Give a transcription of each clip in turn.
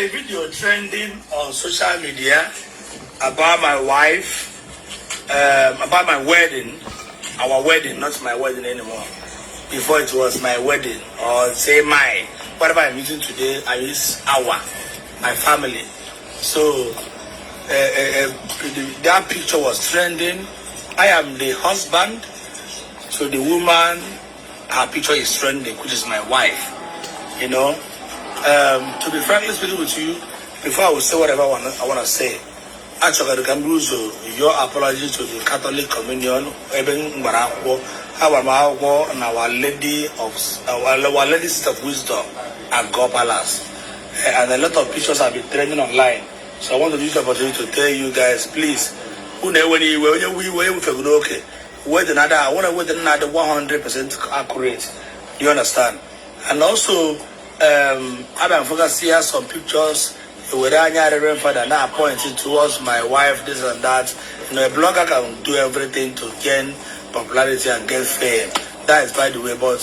a video trending on social media about my wife, about my wedding, our wedding, not my wedding anymore. Before it was my wedding, or say my, whatever I'm using today, I use our, my family. So that picture was trending. I am the husband, so the woman, her picture is trending, which is my wife. To be frankly speaking with you, before I will say whatever I want to say, achọgara ka m buru ụzọ your apology to the Catholic Communion ebe m gbara akwụkwọ. Agbara m akwụkwọ na Our Lady Seat of Wisdom at God Palace. And a lot of pictures have been trending online. So I want to use the opportunity to tell you guys, please, unu ewere iwe, onye we iwe ewufegoro oke. Wedding ada, I want to wedding na 100% accurate. You understand? And also, I've focus here some pictures were anya Reverend Father now pointing towards my wife, this and that. A blogger can do everything to gain popularity and get fame. That is by the way, but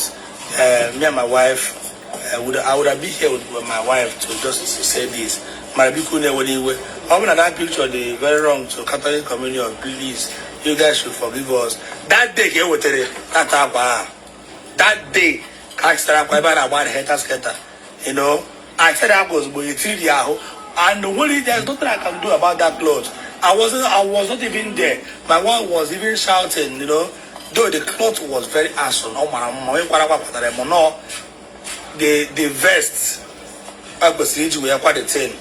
me and my wife, would I would have been here with my wife to just say this. Mana biko na-ewere iwe. Ọ bụrụ na that picture dị very wrong to Catholic Communion, please, you guys should forgive us. That day ka e wetere that akwa ahụ. That day ka a chịtara akwa ebe a na-agba helter skelter. I said akwa ozugbo etiri ya ahụ and really there's nothing I can do about that cloth. I was not even there. My wife was even shouting, though the cloth was very awesome. Ọ mara mma, onye kwara akwa kwatara m nọ the vest a kwesịrị iji wee kwa the thing,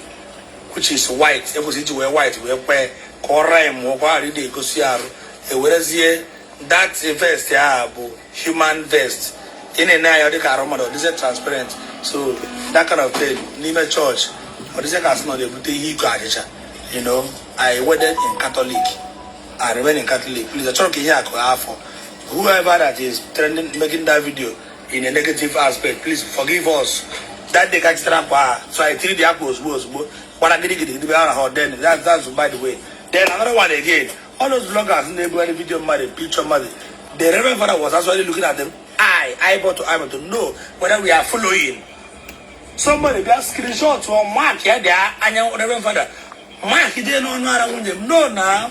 which is white, ekwesịrị iji wee white wee kwee ka ọ raa mụọ ka ọ ghara ịdị egosi arụ, ewerezie that vest ya bụ human vest. Ị na-ene anya, ọ dịka arụ mmadụ, ọ dịzie transparent. So that kind of thing n'ime church, ọ dịzie ka asị na ọ na-ebute ihe iko achịcha. I wedded in Catholic, I remain in Catholic. Please, achọrọ ka ihe akụ afọ. Whoever that is trending, making that video in a negative aspect, please forgive us. That day ka chịtara akwa ahụ, so I tiri the akwa ozugbo ozugbo gbara gidigidi gidi ahụ ha. Then that's by the way. Then another one again, all those bloggers na-ebugharị video mmadụ, picture mmadụ, the Reverend Father was actually looking at them eye eyeball to eyeball to know whether we are following. Somebody bịa screenshot or mark ya dị anya Reverend Father, mark dị n'ọnụ ara nwunye m. No, na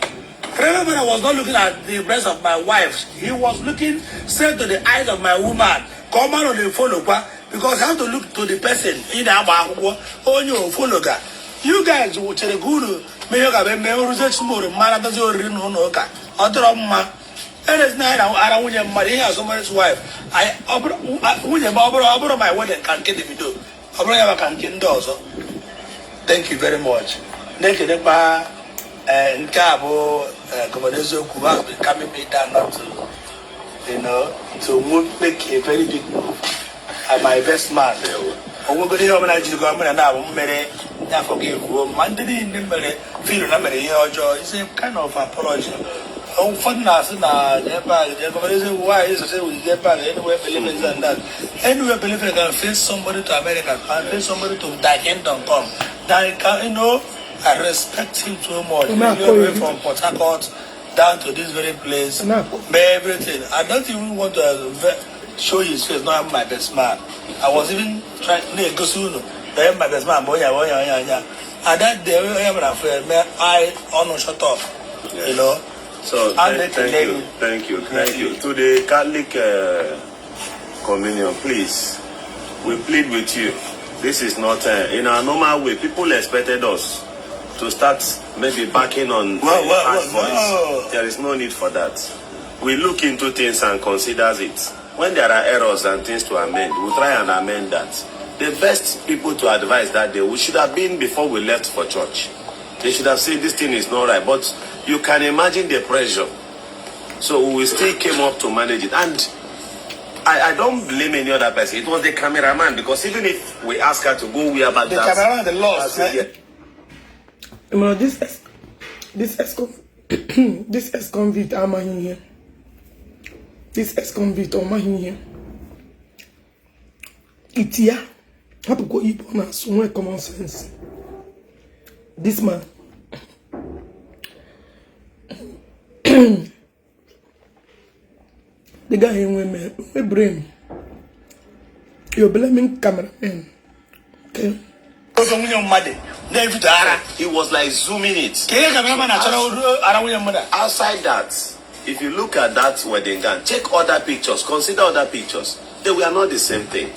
Reverend Father was not looking at the breast of my wife. He was looking straight to the eyes of my woman ka ọ mara ọ na-follow kwa, because I have to look to the person ị na-agba akwụkwọ onye o follow ga. You guys chere ka unu mee ihe ọ ga-eme mee rụzie tomorrow mara dozie oriri na ụlọ ụka. Ọ dịrọ mma erezina anyị na ara nwunye mmadụ ihe. Somebody's wife, nwunye m, ọ bụrụ my wedding ka nke Davido, ọ bụrụ ya maka nke ndị ọzọ. Thank you very much. Na-ekelekwa nke a bụ Governor Eziokwu has been calming me down not to to move, make a very big move, and my best man, onwegoro ihe ọbụla jiri gọ mere na abụ mmere ya, forgive o ma ndị niile mere feel na mere ihe ọjọọ. It's a kind of apology. Ụfọdụ na-asị na ebe a je Governor Eziokwu, why is it with ebe a? Anywhere believe this and that, anywhere believe can face somebody to America, can face somebody to thy kingdom come, that can. I respect him so much. Una He went from Port Harcourt down to this very place. Una But everything. I don't even want to show his face. No, I'm my best man. I was even trying to go soon. But my best man, boy, boy, yeah. And that day, I am afraid, man, I almost shut up. So And thank let you, thank you, thank you. To the Catholic Communion, please, we plead with you. This is not in our normal way. People expected us to start maybe backing on Well, harsh voice. No. There is no need for that. We look into things and considers it. When there are errors and things to amend, we try and amend that. The best people to advise that day, we should have been before we left for church. They should have said this thing is not right. But you can imagine the pressure. So we still came up to manage it. And I don't blame any other person. It was the cameraman, because even if we ask her to go wear back The that cameraman, the lost. Yeah. You know, this ex convict amaghị ihe. This ex convict ọ maghị ihe. Iti ya hapụkwa oyibo ọ na-asụ nwee common sense. This man, the guy enwe brain. You're blaming cameraman. Okay. Ofe nwunye mmadụ na-ebido ara. He was like zooming it. Ka ihe cameraman na-achọrọ ara nwunye mmadụ a? Outside that, if you look at that wedding gown, check other pictures, consider other pictures. They were not the same thing.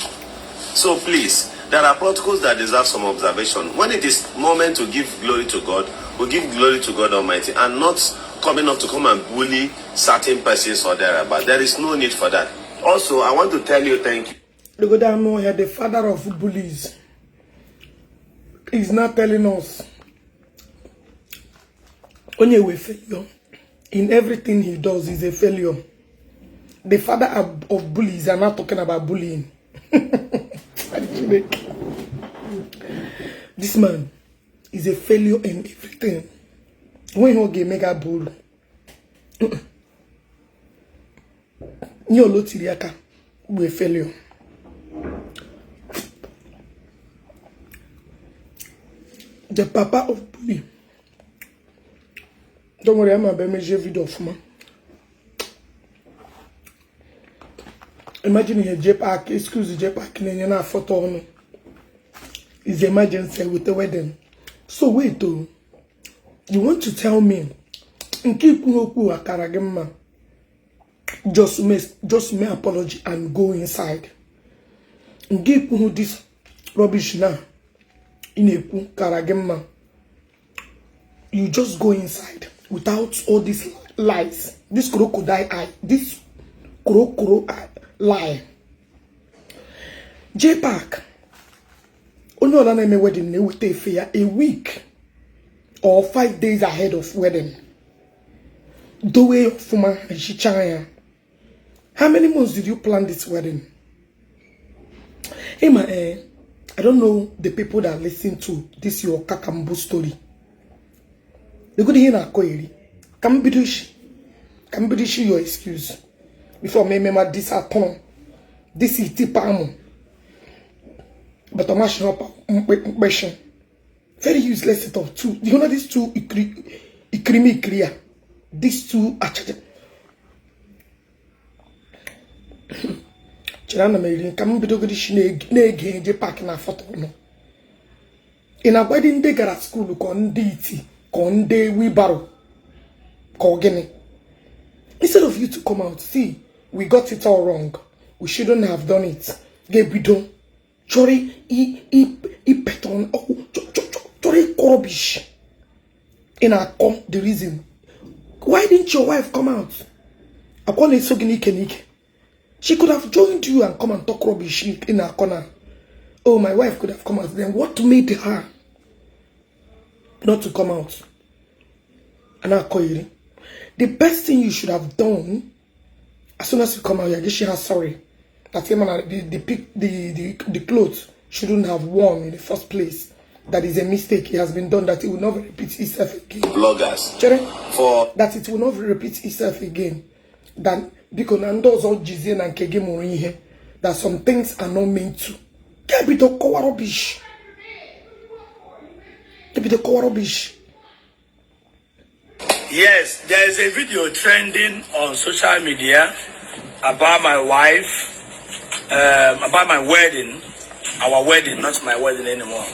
So please, there are protocols that deserve some observation. When it is moment to give glory to God, we give glory to God Almighty and not coming up to come and bully certain persons or thereabout. There is no need for that. Also, I want to tell you thank you. Legodo anụ ọhịa, the father of bullies is not telling us. Onye we failure in everything he does is a failure. The father of bullies are not talking about bullying. Chineke. This man is a failure in everything. Onwe ihe ọ ga-eme ga-aba uru. Nye olo tiri aka bụ a failure. The papa of bully. Don't worry, I'm a measure video ọfụma. Imagine ihe JPAC, excuse JPAC na-enye na foto ọnụ. Is emergency with the wedding. So wait oh, you want to tell me nke ikwu okwu akara gị mma? Just make apology and go inside. Nke ikwu this rubbish now ị na-ekwu kara gị mma. You just go inside without all these lies, this crocodile eye, this crocodile lie. JPAC, onye ọla na-eme wedding na-eweta efe ya a week or 5 days ahead of wedding. Dowe ọfụma, ehicha ya. How many months did you plan this wedding? Hey, ma, I don't know the people that listen to this your kakambo story. Legodo ihe na-akọ eri. Ka m bido isi. Ka m bido isi your excuse. Before me mema this atọ. This itipa amụ. But ọmashi ọpa mkpeshi. Very useless set of two. You know these two ikiri ikirimi ikiri a. These two achaja. Chere, ana m eri ka m bidogoro isi na-ege eje park na foto nọ. Ị na-agwa ndị gara school ka ndị iti ka ndị wheelbarrow ka ọ gịnị? Instead of you to come out, "See, we got it all wrong, we shouldn't have done it," ga-ebido chọrọ ipetọ, chọrọ ịkọ rubbish ị na-akọ. The reason why didn't your wife come out? Akwa na-eso gị n'ike n'ike. She could have joined you and come and talk rubbish in her corner. "Oh, my wife could have come out." Then what made her not to come out? And I the best thing you should have done, as soon as you come out, you're just her sorry. That him and the clothes shouldn't have worn in the first place. That is a mistake. It has been done. That it will not repeat itself again. Bloggers. Chere? For That it will not repeat itself again. That biko na ndị ọzọ jizie na nke gị mụrụ ihe. That some things are not meant to. Ka bido kọwa rubbish. Ka bido kọwa rubbish. Yes, there is a video trending on social media about my wife, about my wedding, our wedding, not my wedding anymore.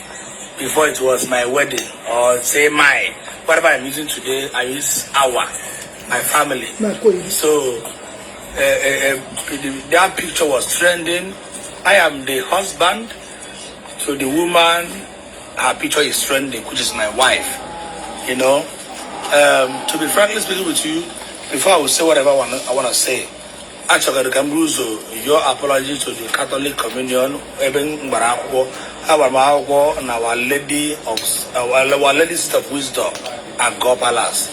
Before it was my wedding, or say my, whatever I'm using today, I use our, my family. Na-akọ iri. So that picture was trending. I am the husband to the woman. Her picture is trending, which is my wife. To be frankly speaking with you, before I will say whatever I want to say, achọgara ka m buru ụzọ your apology to the Catholic Communion ebe m gbara akwụkwọ. Ha gbara m akwụkwọ na Our Lady Seat of Wisdom at God Palace.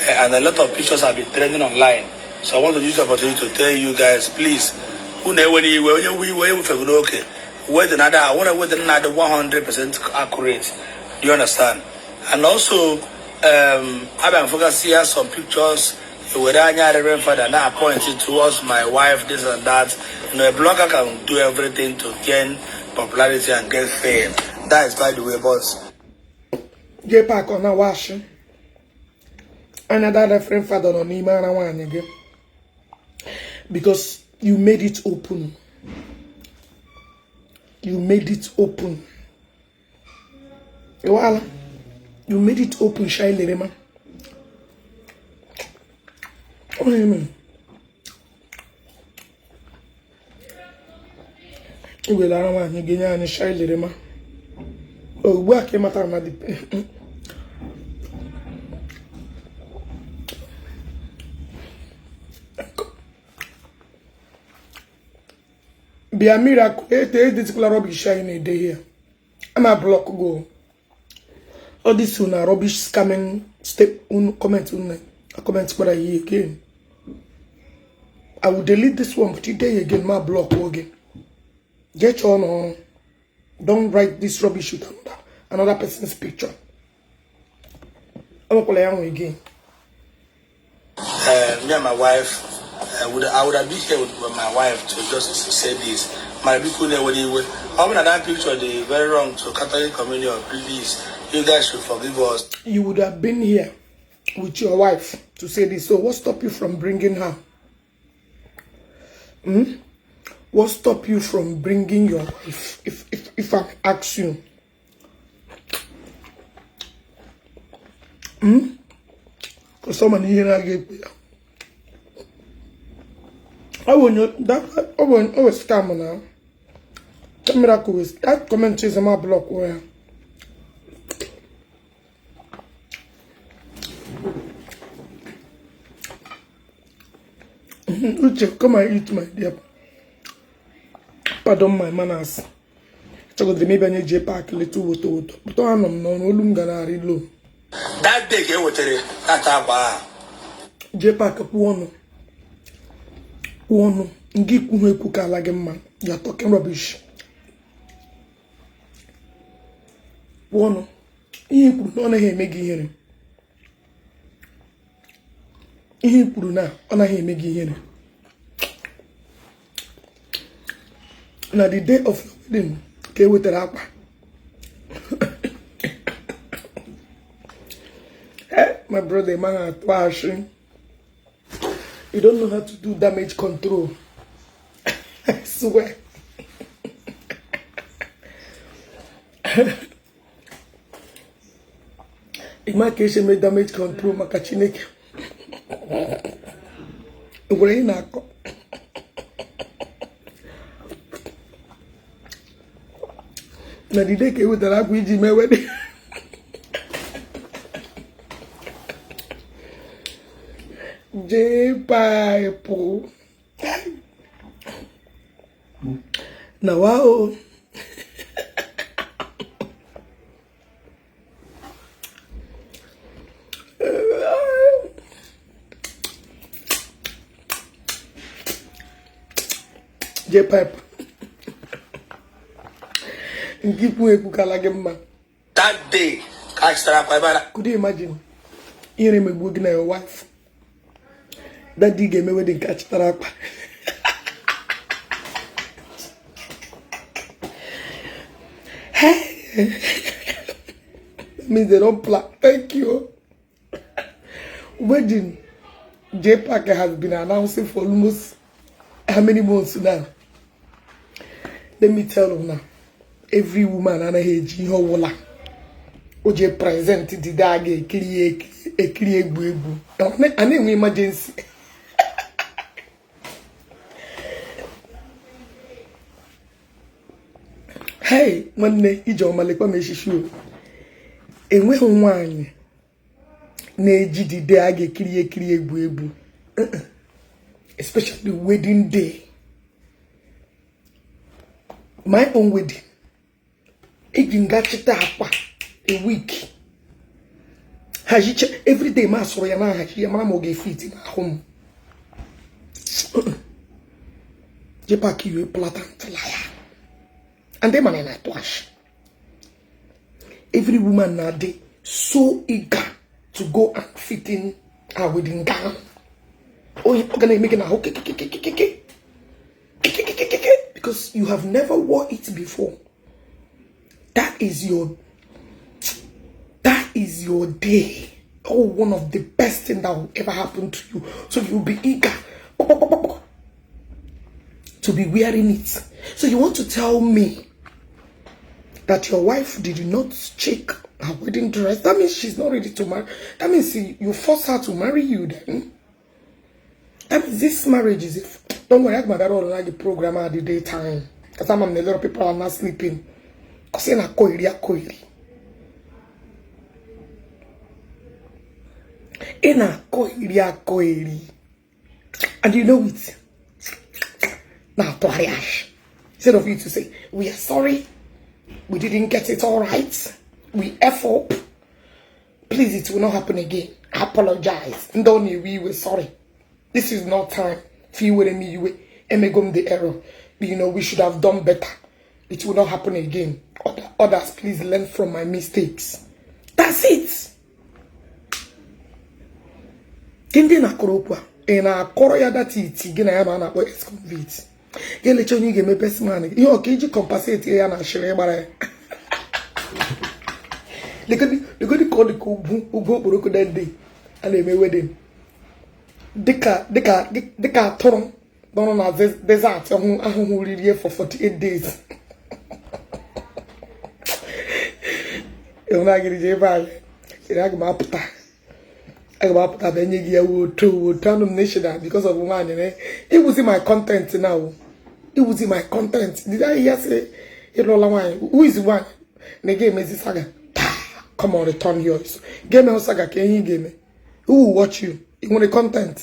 And a lot of pictures have been trending online. So I want to use the opportunity to tell you guys, please, unu ewere iwe onye nwe iwe ewefegoro oke. Wedding ada, I want a wedding na 100% accurate. Do you understand? And also, I've been focusing here some pictures were anya Reverend Father now pointing towards my wife, this and that. A blogger can do everything to gain popularity and get fame. That is by the way, but JPAC ọ na-washi anya that reverend father nọ n'ime ara nwaanyị gị because you made it open. You made it open. Ịwala, you made it open shy lerema. Onye mere iwere ara nwaanyị ga-enye anyị shy lerema. Ugbu a ka ị matara na bịa miracle ete edetikwala rubbish anyị na-ede here. Ama block go. All this una rubbish scamming step unu comment unu comment kwara here again. I will delete this one, but today again ma block oge. Get your own. Don't write this rubbish with another person's picture. I'm gonna again. Me and my wife, I would have been here with my wife to just say this. My people never would. I'm gonna that picture the very wrong to Catholic Communion. Please, you guys should forgive us. You would have been here with your wife to say this. So what stop you from bringing her? What stop you from bringing your wife? If I ask you, Because someone here I get. I will not that I will always scam now. That miracle is that comment is my block where. Uche, come and eat, my dear. Pardon my manners. Chogodiri maybe I J Park little woto woto. But I'm no olu m ga na-arị low. That day ka e wetere that akwa ahụ. J Park kwuo ọnụ. Kwuo ọnụ. Ngị ikwu ha ekwu ka ala gị mma. You are talking rubbish. Kwuo ọnụ. Ihe i kwuru na ọ naghị eme gị ihere. Ihe i kwuru na ọ naghị eme gị ihere. Na the day of your wedding ka e wetara akwa. My brother, man, you don't know how to do damage control. I swear. Ima ka esi eme damage control maka Chineke. Nwere ị na-akọ. Na the day ka e wetara akwa iji mee wedding. J pipe. Na wow. J pipe. Nke ikwu ekwu kala gị mma. That day, ka a chịtara akwa ebe a. Could you imagine? Ihere megbuo gị na your wife. That day ga-eme wedding ka chịtara akwa. Hey. That means they don't plan. Thank you. Wedding J Park has been announcing for almost how many months now? Let me tell you now. Every woman anaghị eji ihe ọwụla o ji present the day a ga-ekiri ekiri egwu egwu. A na-enwe emergency. Hey, nwanne Ijeọma lekwa m eshishi o. Enweghị nwaanyị na-eji the day a ga-ekiri ekiri egwu egwu. Especially wedding day. My own wedding. Eji nga chịta akwa a week. Haziche every day ma sọrọ ya na ahachi ya mara ma ọ ga-efit n'ahụ m. J Park iwe blatant liar. And them man na trash. Every woman na dey so eager to go and fit in her wedding gown. Oh, you're gonna make it now. Because you have never wore it before. That is your day. Oh, one of the best thing that will ever happen to you. So you'll be eager to be wearing it. So you want to tell me that your wife did not check Her wedding dress. That means she's not ready to marry. That means you force her to marry you then. That means this marriage is if don't worry, I'm gonna the program at the daytime. Because I'm a lot of people are not sleeping. Because you're not koiri. Ị na-akọ iri. And you know it. Now, instead of you to say, "We are sorry, we didn't get it all right, we F up, please, it will not happen again. I apologize." Don't we were sorry. This is not time. For me, you emegom the error. We should have done better. It will not happen again. Others, please learn from my mistakes. That's it. Ndị na-akọrọ okwu a, ị na-akọrọ ya data iti gị na ya ma a na-akpọ ex-convict ga-elecha onye ị ga-eme best man ihe ọka iji compensate ya na ashịrị ịgbara ya. Legodi ka ọ dị ka ugwu ugwu okporoko. That day a na-eme wedding, dịka dịka dịka atụrụ nọrọ na desert ahụhụ ririe for 48 days. Ịhụnagịrị ji ebe anyị chere, aga m apụta, aga m apụta bịa nye gị ya woto woto. Anụ m na because of nwaanyị na iwuzi my content now, iwuzi my content. Did I hear say ịlụọla nwaanyị? Who is nwaanyị na ị ga-emezi saga? Come on, return yours. Ga-eme saga ka ihe ị ga-eme. Who will watch you? Ị nwere content,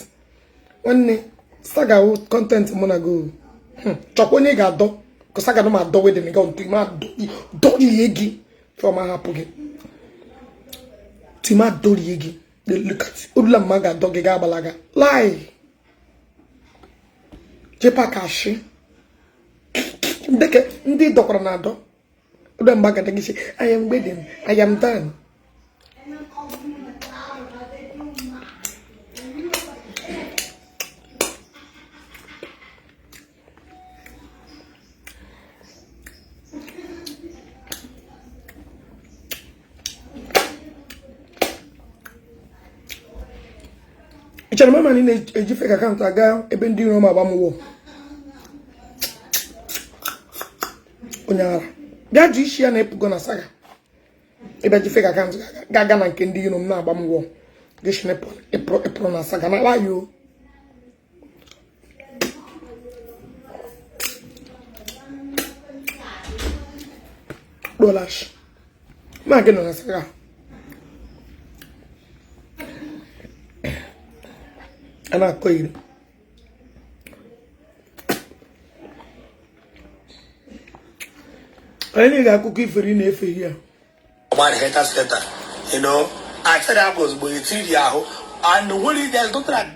nwanne? Saga wụ content mụ na go. Chọkwa onye ị ga-adọ ka saga na m adọ wedding gị ntụ ma dọrie gị fọma hapụ gị tima dọrie gị. Look at olula mma ga-adọ gị ga-agbalaga lie. Jepa kashi ndeke ndị dọkwara na adọ olula mma ga-adọ gị sị, "I am wedding, I am done." Ị chere mama na ị na-eji fake account aga ebe ndị iro m agba m wọ onye ara bịa ji isi ya na-epụgo na saga ịbịa ji fake account ga-aga na nke ndị iro m na-agba m wọ gị shi ịpụrụ na saga na ala yo. Dolash ma gị nọ na saga a na-akọ iri. Anyị na-ege akụkọ ifere ị na-efe ihe a. Gbara helter skelter. I said that ozugbo etiri ya ahụ and when there's nothing I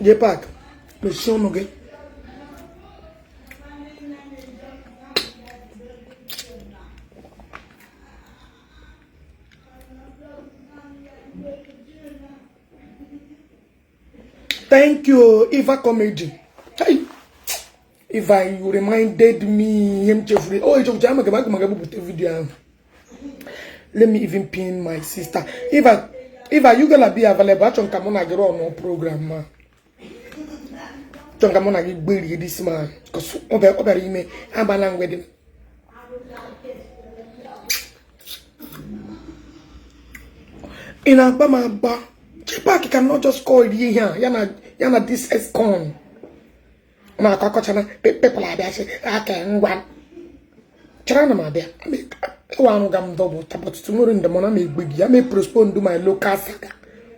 Jee park mechie ọnụ gị. Thank you, Eva Comedy. Hey, Eva, you reminded me. Ihe m chefuru. Oh, echefucha ama gaba aga bupụta video ahụ. Let me even pin my sister. Eva, Eva, you gonna be available? Achọ m ka mụ na gị rụọ program ma. Achọ m ka mụ na gị gberie this man. Because ọ bịara ime agbala wedding. Ị na-agba m agba. Chipak cannot just call iri ihe a ya na this escon na-akọ akọchana people abịa sị aka ngwa chere na m abịa ịwa arụ ga m dọbụ tapọtụtụ nwere ndem na m egbe gị ya mee postpone do my local saga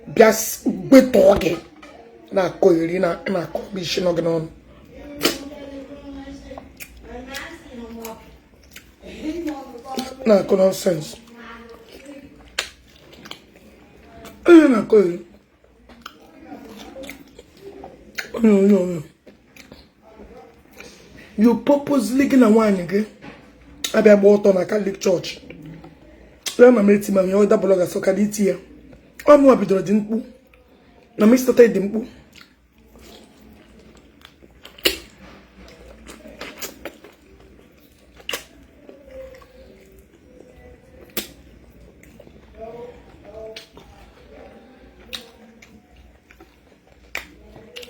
bịa gbetọọ gị na-akọ iri na na-akọ isi nọ gị n'ọnụ. Na-akọ nonsense. Onye na-akọ iri onye onye onye you purposely gị na nwaanyị gị abịa gba ọtọ na Catholic Church ya ma mere tima ya ọda blọga so ka iti ya ọ mụnwa bidoro dị mkpu na m started dị mkpu.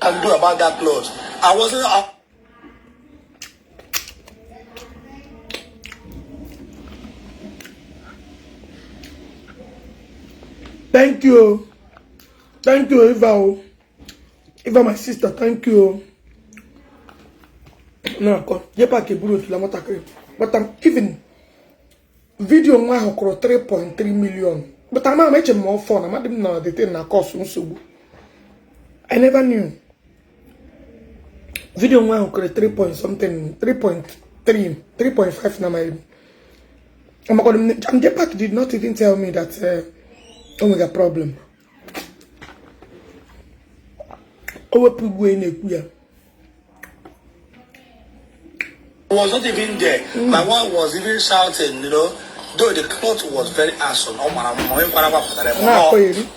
Can do about that clause. I wasn't. Thank you. Thank you, Eva. O. Eva, my sister, thank you. Na-akọ JPAC eburu otula nwatakịrị, but I'm even video nwa ahụ kụrụ 3.3 million, but ama m eche m ma ọ fọ na amadị m na the thing na cause nsogbu. I never knew video nwa ahụ kụrụ 3 point something, 3.3, 3.5 na my amakọdụ m. And JPAC did not even tell me that o nwega problem. O wepụ igwe na-ekwu ya. Was not even there. My wife was even shouting, though the cloth was very awesome. Oh, man, I'm going to Na-akọ eri.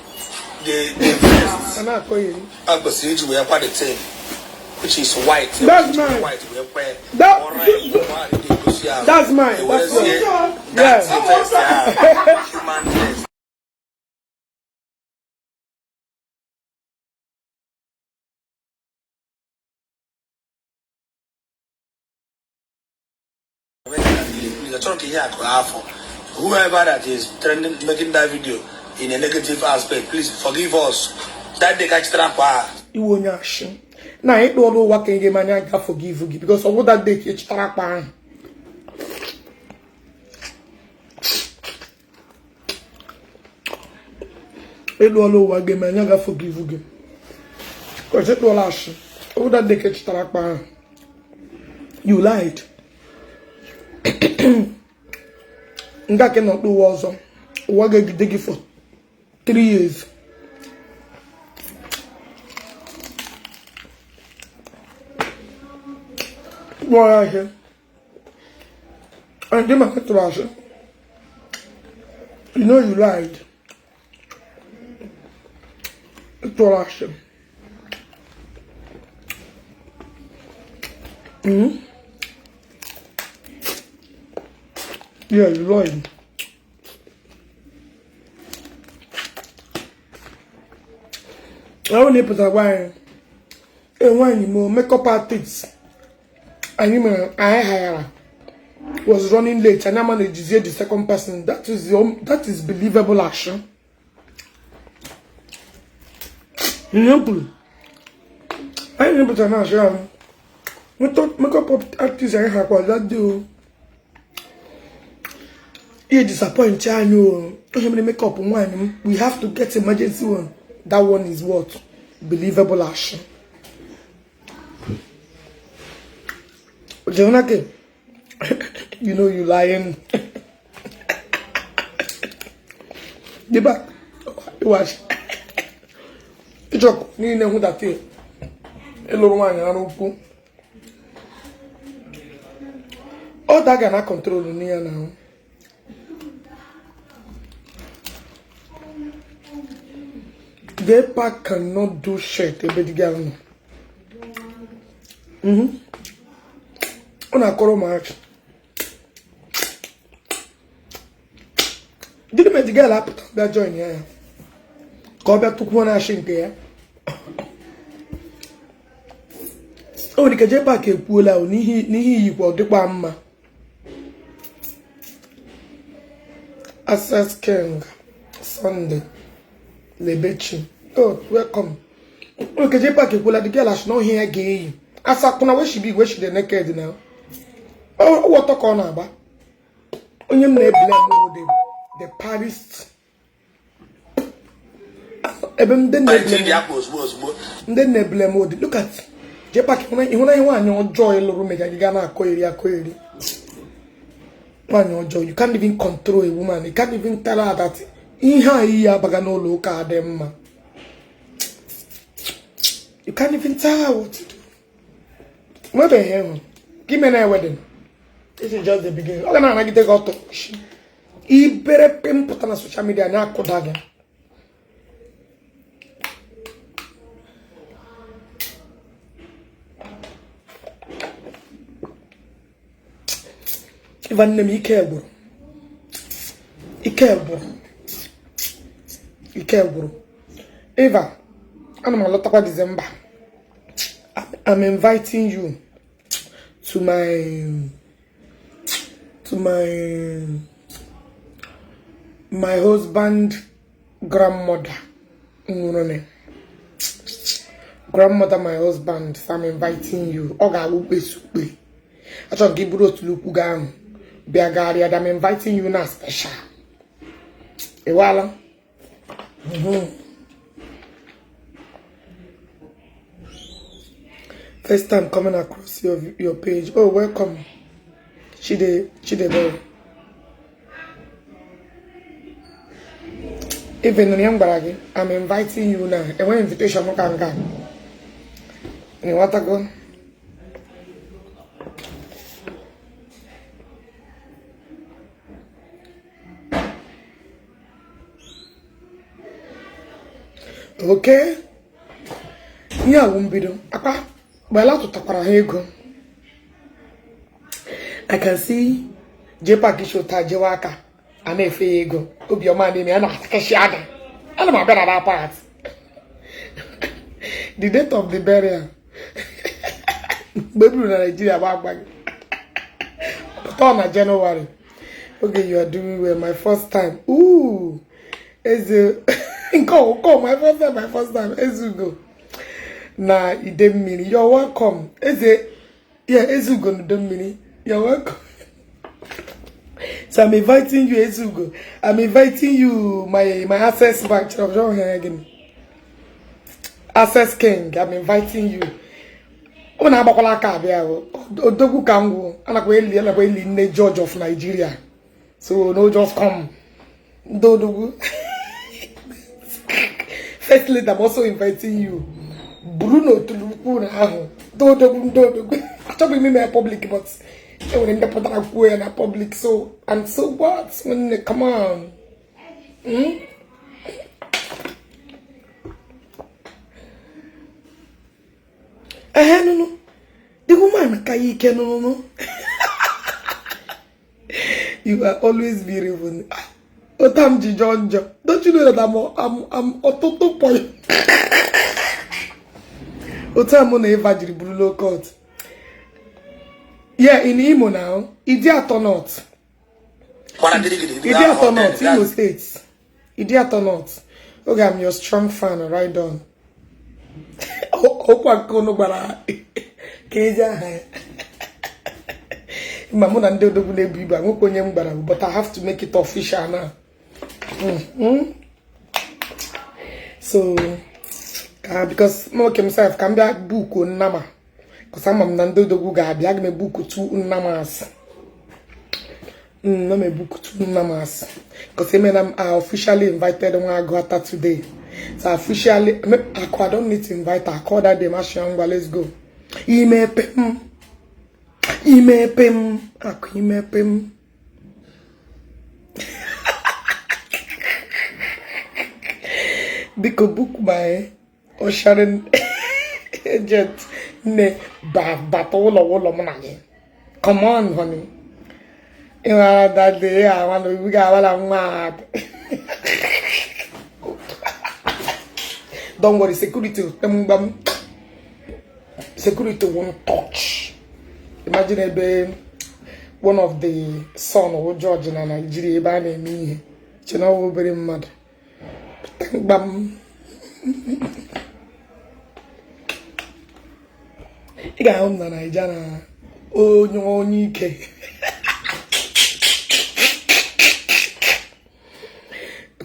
The vest. A na-akọ eri. A kwesịrị iji wee kwa the thing, which is white. That's mine. White wee kwe. That's mine. That's mine. That's the vest, yeah. Human vest. Achọrọ ka ihe akụ afọ. Whoever that is trending, making that video in a negative aspect, please forgive us. That day ka chitara akwa ahụ. Iwe onye ashị na ịkpụ ọrụ ụwa ka ihe anya ga forgive gị, because ọ bụ that day ka ị chịtara akpa ahụ. Ịlụ ọrụ ụwa ga-eme anya ga forgive gị because ịkpụọla ashị. Ọ bụ that day ka ị chịtara akpa ahụ. You lied. Nga ka ị nọ ụwa ọzọ, ụwa ga-egide gị for 3 years. Kpụọ ya ahịa and gị maka tụrụ asị. You know you lied. Tụrụ asị. Yeah, you lied. Ọ na-epụta gwa anyị enweghị m makeup artist anyị mere anyị hayara was running late and I'm ejizie the second person. That is believable action. Ihe m kwuru anyị na-epụta na asị ahụ makeup artist anyị hakwa that day o ihe disappoint anyị o onye mere makeup nwaanyị m, we have to get emergency one. That one is what? Believable action. Jonake, you know you lying. The back, watch. Ịchọkụ niile hụ that ịlụrụ nwaanyị ara ukwu. Ọ daga na control n'ihe na ahụ. JPAC cannot do shit ebe dị girl nọ. Ọ na-akọrọ ụmụaka. Gịnị mere the girl apụta bịa join ya ya ka ọ bịa tụkwuo na-ashị nke ya? O nwere ike JPAC ekwuola o n'ihe iyikwa ọ dịkwa mma. Access King Sunday Lebechi. Oh, welcome. Okay, JPAC ekwuola the girl asị na ọhịa ya ga-eyi. Asakụna where she be, where she dey naked now. Ọ ọtọ ka ọ na-agba. Onye m na-ebule m bụ the Paris. Ebe ndị na-ebule Ji akwa ozugbo ozugbo. Ndị na-ebule m odi. Look at JPAC, ịhụnanya nwaanyị ọjọọ ịlụrụ mega gị gaa na-akọ eri akọ eri. Nwaanyị ọjọọ, you can't even control a woman. You can't even tell her that ihe a iyi abaga n'ụlọ ụka adị mma. You can't even tell her what to do. Nwebeghị ịhụ. Gị mere na wedding. This is just the beginning. Ọ ga na-anagide gị ọtọ. Ibere pịmpụta na social media na-akụda gị. Ịva nne m ike gwụrụ. Ike gwụrụ. Ike gwụrụ. Eva, ana m alọtakwa December. I'm inviting you to my husband Grandmother nwụrụ, grandmother my husband, so I'm inviting you. Ọ ga-awụ ukpe ukpe. Achọrọ m ka ị bụrụ otu ukwu gị ahụ bịa gagharịa. I'm inviting you na special. Ịwala. First time coming across your page. Oh, welcome. Chide Chidebere. Even m gwara gị, I'm inviting you now. Enweghị invitation m ka nga. Ịghọtago? Okay? Ihe a wụ mbido. Akpa mgbe tụtakwara ha ego. I can see JPAC shota jewe aka a na-efe ya ego. Obiọma na-eme ya na-atakashi aka. Ana m abịa na that part. The date of the burial. Mgbe e buru na Nigeria bụ agba gị. Pụta na January. Okay, you are doing well. My first time. Ooh. Eze nke ọkụkọ my first time, my first time. Ezugo na Idemmiri. You're welcome. Eze, yeah, Ezugo na Idemmiri. You're welcome. So I'm inviting you, Ezugo. I'm inviting you, my Access Bank. Access King. I'm inviting you. Ọ na-agbakwala aka abịa o. Odogwu ka m gwụ. Anakwa eli anakwa eli nne George of Nigeria. So no just come. Ndị odogwu. First lady, I'm also inviting you. Bruno Tulukwu na ahụ. Ndị odogwu ndị odogwu. Achọghị m ime ya public, but enwere ndị pụtara kwuo ya na public. So and so what? Nwanne, come on. Ehe nụnụ. The woman ka ya ike nụnụ. You are always beautiful. Otam ji jọọ njọ. Don't you know that I'm ọtụtụ point? Otu a mụ na Eva jiri bụrụ low court. Yeah, in Imo now. Ideato North. Gbara gidigidi. Ideato North, Imo State. Ideato North. Okay, I'm your strong fan, right on. Ọkwa nke unu gbara ka eji aha ya. Ma mụ na ndị odogwu na-ebu ibu nwekwa onye m gbara, but I have to make it official now. So, ka because nwoke m sef ka m bịa buku nnama. Because ama m na ndị odogwu ga-abịa, aga m ebuku 2 nnamas. Na m ebuku 2 nnamas. Because emena m I officially invited nwa Agụata today. So officially, I don't need to invite her. I called that day, Mashangwa, let's go. Imepe m. Imepe m. Akụ imepe m. Biko book my ushering agent. Ne bata ụlọ ụlọ mụ na gị. Come on, honey. Ịmara that day, I want to ga nwa. Don't worry, security security won't touch. Imagine ebe one of the son of George na Nigeria ebe a na-eme ihe. Chena obere mmadụ. Gbam. Ị ga-ahụ m na Naija na onye onye ike.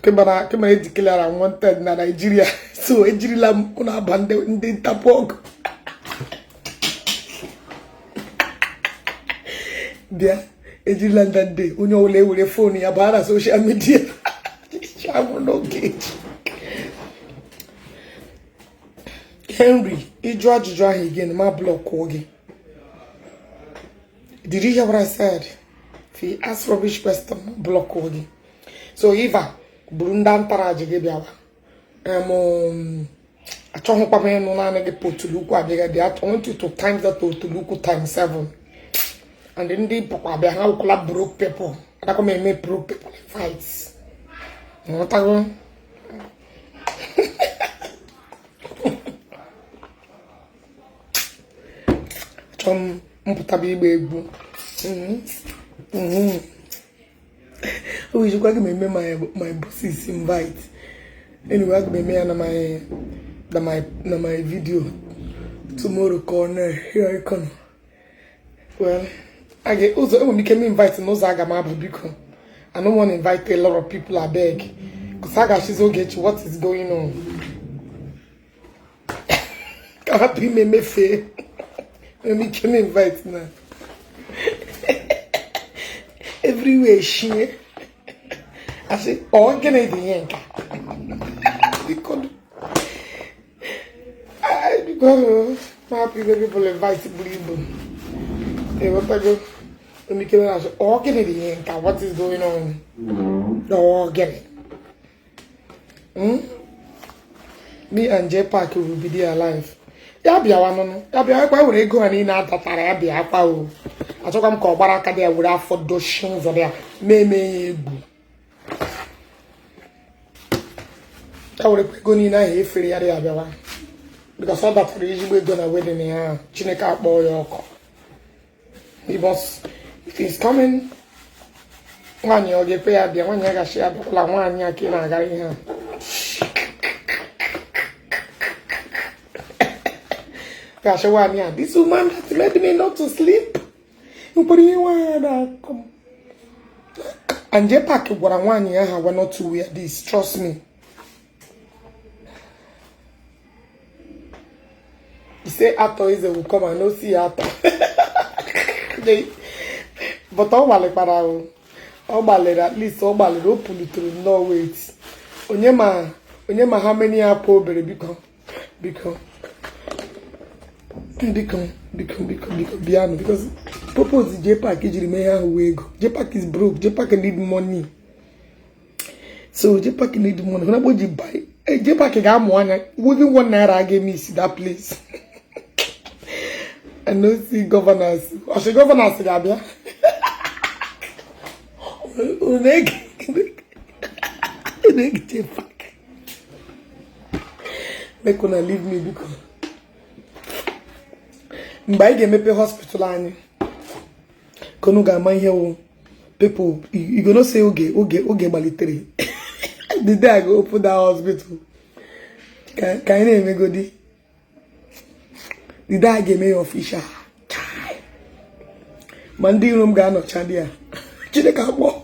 Kemara edeclare wanted na Nigeria. So ejirila m ụnụ aba ndị ntapụ ọgụ. Bịa, ejirila ndị ndị onye ọbụla ewere phone ya baa na social media. Chabụ n'oge. Henry, ịjụ ajụjụ ahụ again, ma block gị. Did you hear what I said? If you ask rubbish question, block gị. So Eva, buru ndị ntara ji gị bịawa. Achọghịkwa m ịnụ naanị gị potulukwu abịaghị dị. I want you to times that potulukwu times 7. And ndị pụkwa abịa ha wụkwala broke people. Adakwa m eme broke people fights. Nghọtago? Achọ m mpụtaba igba egwu. O jikwa gị m eme my bosses invite. Anyway, aga m eme ya na my na my na my video tomorrow ka ọ na-here icon. Well, I get ụzọ enwere m ike m invite n'ụzọ aga m abụ biko. I don't want to invite a lot of people, I beg. Because I got she's Ogechi, what is going on? Ka hapụ ime mefee. Enwere m ike m invite na. Everywhere shie. I say, oh, gịnị dị ihe nke a? Biko, biko, ma hapụ ime people invite buru ibu. Ịghọtago? Enwere m ike na-asị, oh, gịnị dị ihe nke a? What is going on? Oh, gịnị? Me and J Park will be there alive. Ya bịawa nụnụ. Ya bịawa kwa were ego ha niile adatara ya bịa akwa o. Achọkwa m ka ọ gbara aka dị ya were afọ dochie ụzọ dị ya mee mee ya egwu. Ya were ego niile ahụ efere ya dị ya bịawa. Because ọ datara ezigbo ego na wedding ya. Chineke akpọọ ya ọkụ. He must, if he's coming, nwaanyị ọ ga-ekwe ya bịa, nwaanyị agachi ya bịakwala nwaanyị a ka ị na-agara ihe a. Gosh, this woman that made me not to sleep. And J Park gwara nwaanyị ahụ agwa not to wear this, trust me. He say Arthur is will come and no see Arthur. But ọ gbalịkwara o. Ọ gbalịrị at least ọ gbalịrị o pulutere nnọọ wait. Onye ma how many akwa obere biko. Biko. Biko, biko, biko, biko, bịanụ because purpose J Park jiri mee ihe ahụ wee ego. J Park is broke. J Park need money. So J Park need money. When I ji buy, J Park ga-amụ anya within 1 naira ga miss that place. I no see governors. Ọsị governors ga-abịa. Unu J Park. Make una leave me biko. Mgbe anyị ga-emepe hospital anyị ka unu ga-ama ihe wụ people you go not say oge oge oge gbalitere. The day I go open that hospital ka anyị na-emegodi. The day I ga-eme ya official. Ma ndị iro m ga-anọcha dị ya. Chineke akpọ.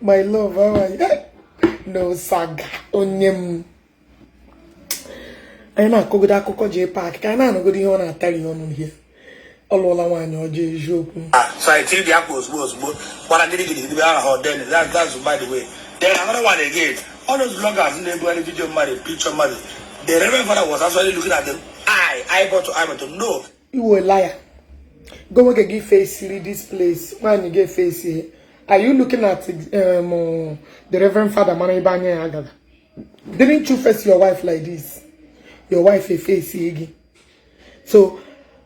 My love, how are you? No saga onye m. Anyị na-akọgodo akụkọ J Park ka anyị na-anọgodo ihe ọ na-atari ọnụ ihe. Ọ lụọla nwaanyị ọjọọ eziokwu. So I think the akwa ozugbo ozugbo gbara gịrị gịrị gịrị ahụ then that's by the way. Then another one again, all those bloggers na-ebugharị video mmadụ, picture mmadụ, the Reverend Father was actually looking at them eyeball to eyeball to know. Iwe liar. Go nwoke gị fesiri this place, nwaanyị gị efesi. Are you looking at the Reverend Father mara ebe anya ya agaga? Didn't you face your wife like this? Your wife a face gị. So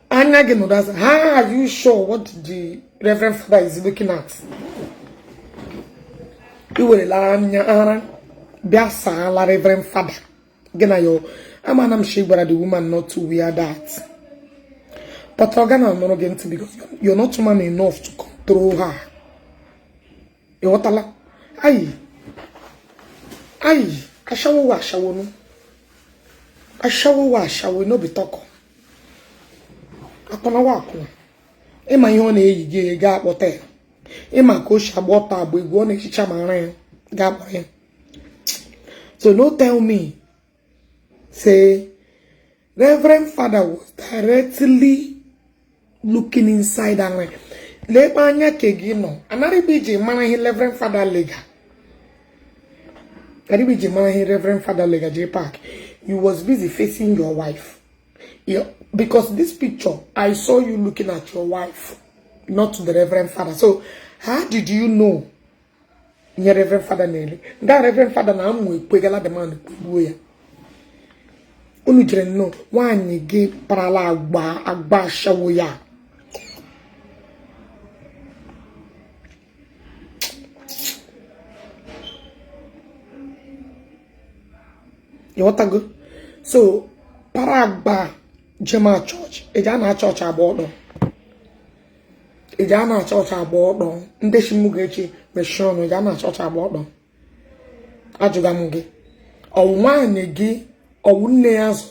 anya gị nọdụ, how are you sure what the Reverend Father is looking at? I werela anya ara bịa saala Reverend Father gị na yo amana m shi gwara the woman not to wear that. But ọ gana anọrọ gị ntị because you're not man enough to control her. Ịghọtala? Ayi ayi ashawo wa ashawo nu. Ashawo wa ashawo no be talk. Akpọna wa akwụna. Ịma ihe ọ na-eyi gị ga akpọta ya. Ịma ka o si agba ọtọ agba egwu ọ na-echicha ma ara ya ga akpọ ya. So no tell me say Reverend Father was directly looking inside and lekpa anya ke gị nọ. Anarịba iji mara ihe Reverend Father lega. Anarịba iji mara ihe Reverend Father lega J Park. You was busy facing your wife. Yeah, because this picture, I saw you looking at your wife, not the Reverend Father. So how did you know your Reverend Father nele? That Reverend Father na amụ ekwegala the man kwegbuo ya. Unu jere nnọọ nwaanyị gị parala agba agba ashawo ya. Ịghọtago? So para agba jema church, eja na church agba ọdọ. Eji a na chọọchị agba ọtọ. Ndị shi mụ ga-echi mechie ọnụ, eji a na chọọchị agba ọtọ. Ajụga m gị, ọwụ nwaanyị gị, ọwụ nne ya azụ,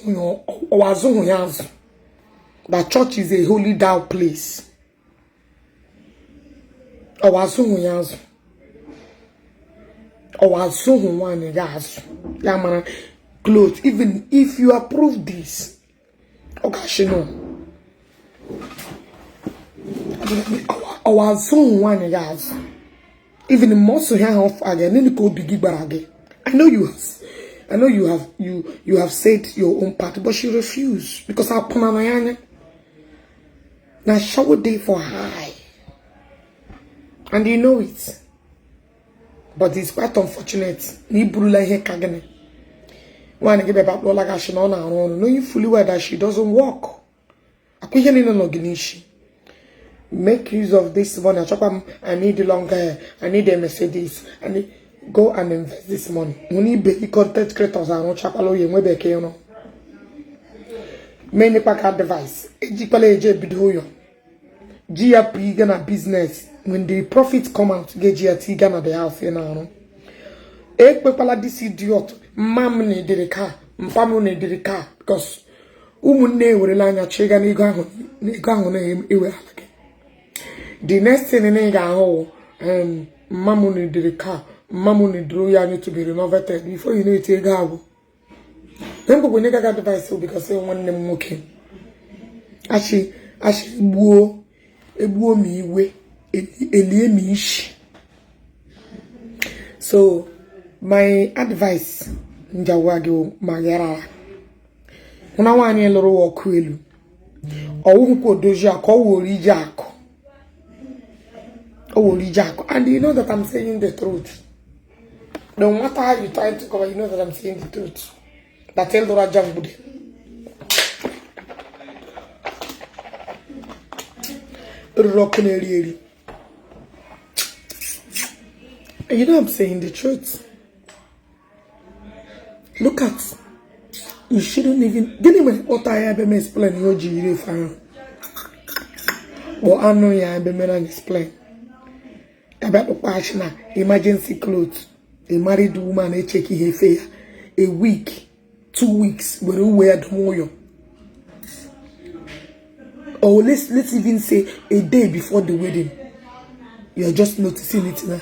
ọwụ azụhụ ya azụ? The church is a holy down place. Ọwụ azụhụ ya azụ, ọwụ azụhụ nwaanyị gị azụ ya mara clothes. Even if you approve this, ọ ga-asị no. Ọwụ azụhụ nwaanyị gị azụ, even ma ọ sụghị ahụ ọfụ aga nene ka obi gị gbara gị. I know you have said your own part, but she refused because akwụna na ya anya na ashawo dey for high, and you know it. But it's quite unfortunate na iburula ihe ka gịnị. Nwaanyị gị bịa kpọọla gị asị na ọ na-arụ ọrụ, knowing fully well that she doesn't work. Akwa ihe niile nọ gị n'isi. Make use of this money. Achọkwa m, I need long hair, I need a Mercedes, I need, go and invest this money. Hụ na ibe gị content creators arụchakwala oyi enwebe ka ịrụ menyekwa ka advice. Ejikwala eje ebido ụyọ ji ya pụ na business. When the profit come out, ga-eji ya tiga na the house ị na-arụ. Ekpekwala this idiot, mma m na-edere ka mpa m na-edere ka, because ụmụnne ewerela anya chịga n'ego ahụ, n'ego ahụ na-eweghala gị. The next thing ị ga-ahụ, mma m na-edere ka mma m na-edere ya anyị to be renovated. Before you know it, ego agwụ. Na mkpụkpụ nye gaga advice because nwanne m nwoke achị achị gbuo egbuo m iwe elie m isi. So my advice njawa gị ma ghara hụ na nwaanyị lụrụ ọkụ elu ọwụhụkwa odozi akụ, ọ were ije akụ, ọ were ije akụ. And you know that I'm saying the truth. No matter how you try to cover, you know that I'm saying the truth, that ịlụrụ aja mgbude ruru ọkụ na-eri eri. You know I'm saying the truth. Look at you, shouldn't even. Gịnị mere kpọta ya ebe m explain ihe o ji yiri efe ahụ? Kpọọ anụ ya ebe mere anyị explain. Ebe akpụkpọ na emergency clothes. A married woman echeki ihe efe ya a week, 2 weeks, were uwe ya dum ụyọ. Or let's even say a day before the wedding. You're just noticing it now.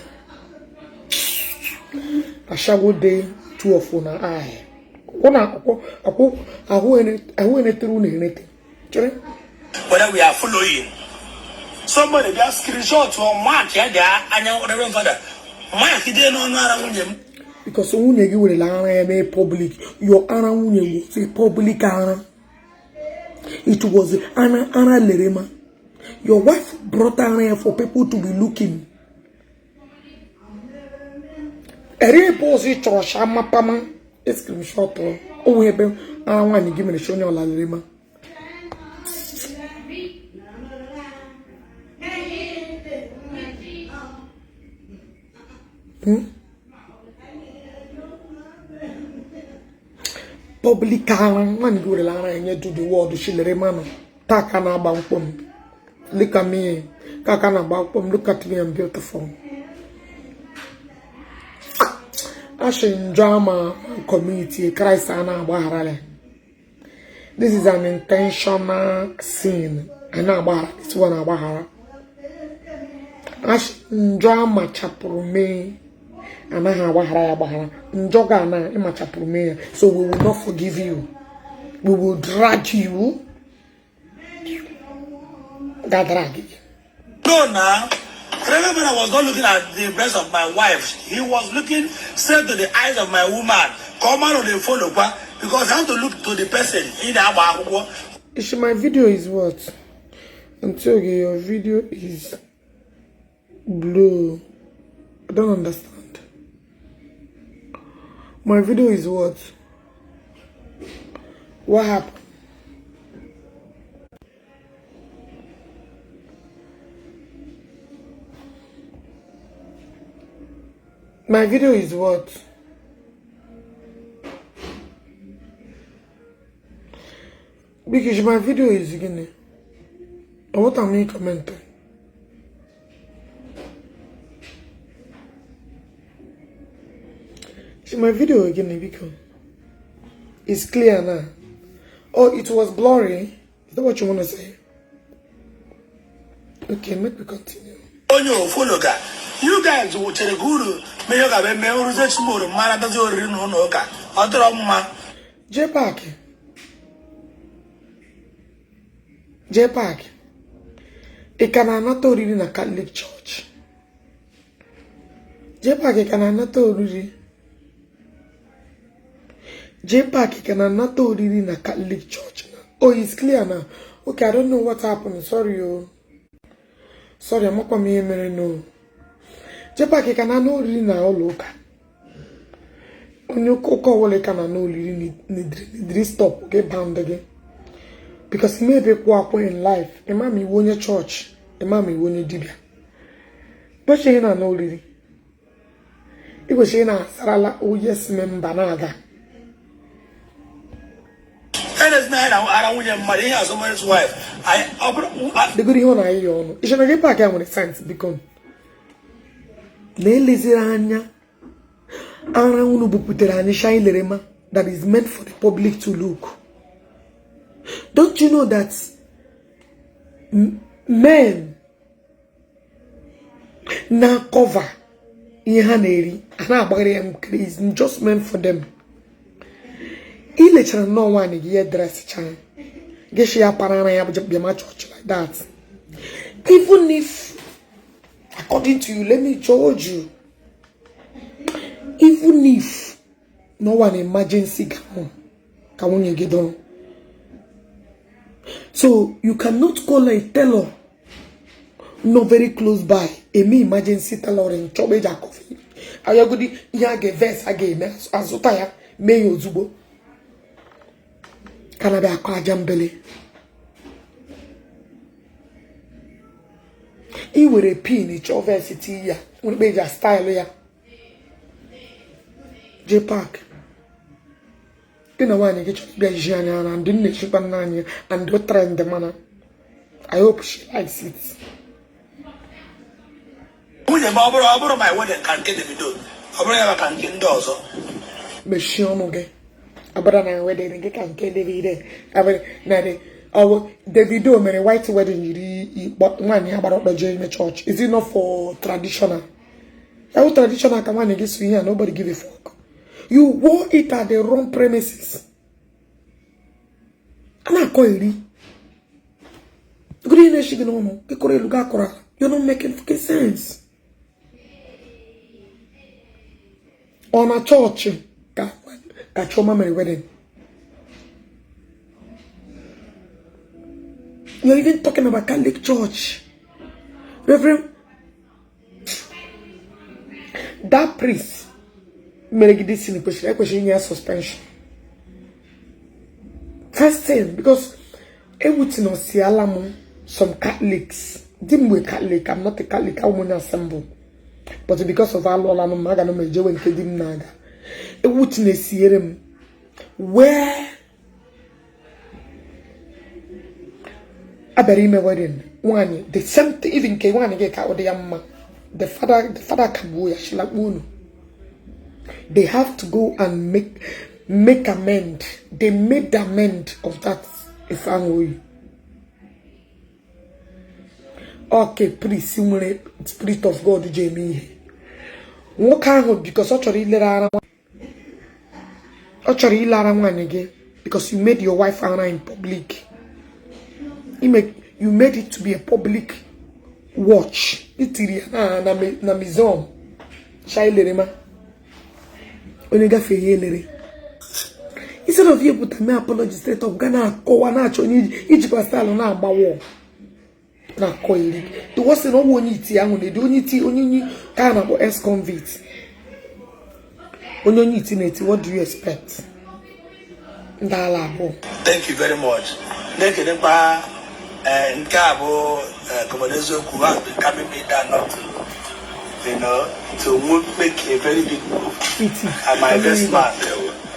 Ashawo dey two of una eye. Una akwụ ahụ enetere unu enete. Chere? Whether we are following. Somebody bịa screenshot or mark ya dị anya Reverend Father. Mark dị n'ọnụ ara nwunye m. Because nwunye gị werela ara ya mee public. Your ara nwunye was a public ara. It was ara ara lere ma. Your wife brought ara ya for people to be looking. Ere ebe ọzọ ị chọrọ sha mapama screenshot o nwee ebe ara nwaanyị gị mere shi onye ọla lere ma. Public ara nwaanyị gị werela ara ya nye to the world shi lere manụ taa ka na-agba mkpọ m. Look at me, ka ka na-agba mkpọ m. Look at me, I'm beautiful. Asị njọ ama community Christ a na-agbaghara ya. This is an intentional sin. A na-agbaghara this one, agbaghara. Asị njọ amachapụrụ mee anaghị agbaghara ya agbaghara. Njọ ga na ịmachapụrụ mee ya, so we will not forgive you, we will drag you, ga drag gị. No, now. Reverend Father was not looking at the breast of my wife. He was looking straight to the eyes of my woman. Come on, the follow, because I have to look to the person in the akwụkwọ. Ishi, my video is what? Until your video is blue. I don't understand. My video is what? What happened? My video is what? Because my video is gịnị? What am I commenting? See my video again, biko. It's clear now. Oh, it was blurry. Is that what you want to say? Okay, make we continue. Onye ofolo ga you guys chere ka uru mee ihe ga eme oruzie chimoro mara dozi oriri na ụlọ ụka ọ dịrọ mma. JPAC. JPAC. Ị ka na-anata oriri na Catholic Church? JPAC, ị ka na-anata oriri? JPAC, ị ka na-anata oriri na Catholic Church? Oh, it's clear now. Okay, I don't know what happened. Sorry, oh. Sorry, amakwa m ihe mere no. JPAC, ị ka na-ana oriri na ụlọ ụka? Onye ụka ọbụla ka na-ana oriri nidiri stop gị band gị. Because maybe kwụ akwụ in life, ịma ma iwu onye chọọchị, ịma ma iwu onye dibịa. Kwesịghị na-ana oriri. Ị kwesịrị na-asarala oh yes member na-aga. Ara nwunye mmadụ ihe somebody's wife. Degoro ihe ọ na-ayị ya ọnụ. Ị chere na JPAC a nwere sense biko? Na-eleziri anya ara unu bupụtara anyị shine lerema that is meant for the public to look. Don't you know that men na cover ihe ha na-eri a na-agbagharị ya nkiri is just meant for them. I lechara nnọọ nwaanyị gị ihe dress cha gị shi ya para ara ya bịa chọọchị like that. Even if according to you, let me judge you, even if no one emergency gown ka nwunye gị dọrọ. So you cannot call a tailor not very close by eme emergency tailoring chọba eji akọfe ayagodi ihe a ga-eves a ga-eme azụta ya mee ya ozugbo ka na-abịa akọ aja mbele. I were pin chọọ ves tii ya nwere eji style ya. JPAC, gị na nwaanyị gị chọrọ ịbịa ji anya na ndị nna-echikwa nna anyị and the trend mana I hope she likes it. Nwunye m ọ bụrụ my wedding ka nke Davido, ọ bụrụ ya maka nke ndị ọzọ. Mechie ọnụ gị. Ọ bụrụ na wedding gị ka nke Davido, Davido mere white wedding yiri nwaanyị ya gbara ọkpọ jee ime church. Is it not for traditional? Ya wụ traditional ka nwaanyị gị so ihe a, nobody give a fuck. You wore it at the wrong premises. A na-akọ eri. Gịnị na-eshi gị n'ọnụ? Gị kọrọ elu gị akọrọ ala. You're not making fucking sense. Ọ na chọọchị ka Chioma mere wedding. You're even talking about Catholic Church. Reverend, that priest mere gị this thing kwesịrị inye ya suspension. First thing, because everything osiala m some Catholics. Di m wee Catholic, I'm not a Catholic, I'm onye assemble. But because of alụọla m, aga m ejewe nke di m na-aga. Ewuti na-esiere m wee abịara ime wedding nwaanyị the same thing, even nke nwaanyị gị ka ọ dị ya mma. The father kagbuo ya shilakpu unu. They have to go and make amend. They made the amend of that Ifeanyi. Okay, priest nwere spirit of God ji eme ihe. Nwoke ahụ because ọ chọrọ ilere ara nwaanyị gị because you made your wife ara in public. You made it to be a public watch. Itiri ya na museum. Sha ilere ma. Onye gafee ya elere. Instead of you put me apology straight up, ga na-akọwa na-achọ onye ijikwa style na-agba wall. Na-akọ iri. The worst thing, ọ bụ onye iti ahụ na-ede onye iti onye onye ka a na-akpọ ex-convict. Onye iti na-eti, what do you expect? Ndị ala abụọ. Thank you very much. Na-ekelekwa nke a bụ Gọvanọ Eziokwu ha been coming me down not to, you know, to make a very big move. Iti. And my best man.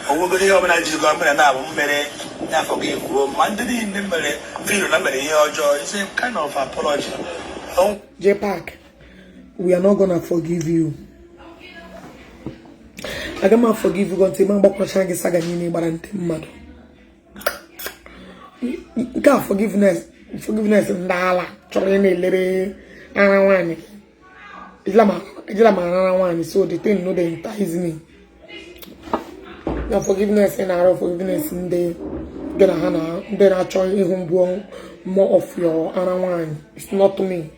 Onwegoro ihe ọbụla jiri gọọmenti na-abụ mmere n'afọ gị kwuo ma ndị niile mere feel na mere ihe ọjọọ. It's a kind of apology. JPAC, we are not gonna forgive you. Aga m forgive gị until ma gbakwacha gị saga niile gbara ndị mmadụ. Nke a forgiveness, forgiveness ndị ala chọrọ ị na-elere ara nwaanyị. Ejila m ara nwaanyị, so the thing no dey entice me. Na forgiveness ị na-arịọ, forgiveness ndị gị na ha na ndị na-achọ ịhụ mbụ more of your ara nwaanyị. It's not me.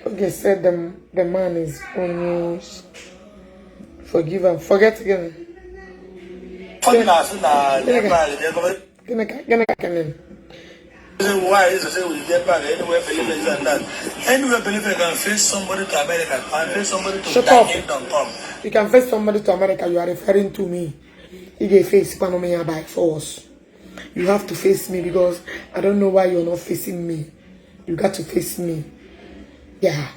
Okay, said the man is only forgive and forget again. Ụfọdụ na-asị na Gịnị ka gịnị ka gịnị? Why is it with Japan anywhere believe this and that? Anywhere believe you can face somebody to America, can face somebody to Shut up. Kingdom come. You can face somebody to America. You are referring to me. You get face Panamania by force. You have to face me because I don't know why you're not facing me. You got to face me. Yeah.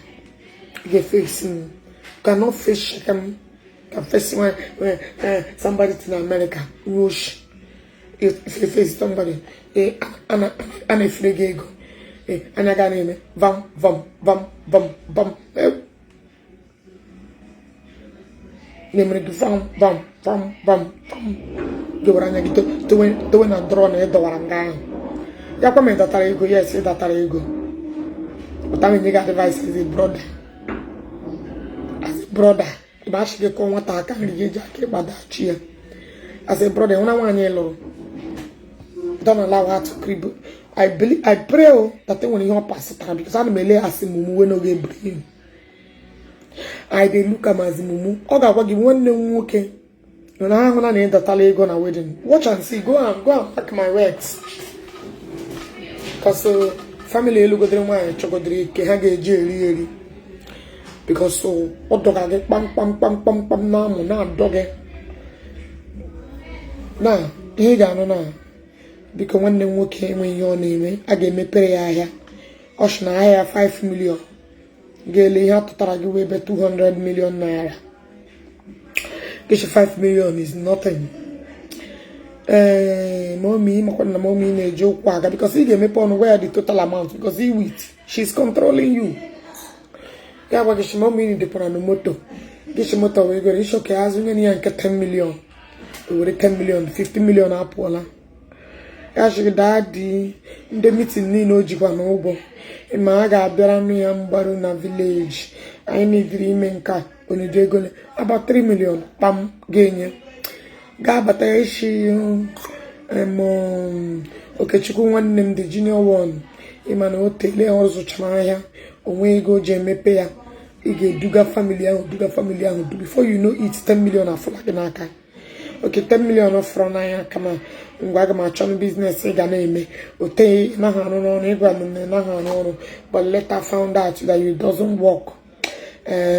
You get face me. You cannot face Shechem. You can face when somebody in America. Rush. If you face somebody, a na-efere gị ego, anya ga na-eme vam vam vam vam vam, na-emere gị vam vam vam vam vam, gị were anya gị towe na drọ na ị dọwara nga ahụ. Ya kwa ma ị dọtara ego, yes, ị dọtara ego. Pụta m enye gị advice as a brother, as a brother, ebe achị gị kọọ nwata aka nri gị eji aka ịgbadachi ya. As a brother, hụ na nwaanyị lụrụ, don't allow her to crib. I believe, I pray oh, that when ihe ọ pasịtara, because ana m ele asị mumu wee n'oge brain. I dey look am as mumu. Ọ ga-agwa gị nwanne m nwoke nọ na ahụ na na ịdọtala ego na wedding. Watch and see. Go and pack my words. Because family elugodere nwaanyị chọgodere ike ha ga-eji eri eri. Because ọ dọga gị kpam kpam kpam kpam kpam na-amụ na-adọ gị. Na ihe ị ga-anụ na biko nwanne m nwoke enweghị ihe ọ na-eme, a ga-emepere ya ahịa. Ọ sị na ahịa ya 5 million ga-ele ihe a tụtara gị wee ebe 200 million naira. Geshi 5 million is nothing. Ee, mommy, makwa na mommy na-eji ụkwụ aga because ị ga-emepe ọnụ gwa ya the total amount because he with she's controlling you. Ya gwa gị mommy dịkwara na moto. Gịshi moto wee goro ịchọ ka azụ nye ya nke 10 million. O were 10 million, 50 million apụọla. Ya sị gị daddy, ndị meeting niile o jikwa n'ụgwọ. Ma a ga-abịara nụ ya mgbaru na village. Anyị nidiri ime nke a onido ego about 3 million kpam ga-enye. Ga-abata echi Okechukwu nwanne m the junior one, ịma na o tele ọ zụchara ahịa onwe ego o ji emepe ya. Ị ga-eduga family ahụ, duga family ahụ, before you know it 10 million afụla gị n'aka. Okay, 10 million fọrọ n'anya kama ngwa aga m achọ business ị ga na-eme. O teghị naghị arụ n'ọrụ, ịgwa m na ị naghị arụ ọrụ, but later found out that it doesn't work.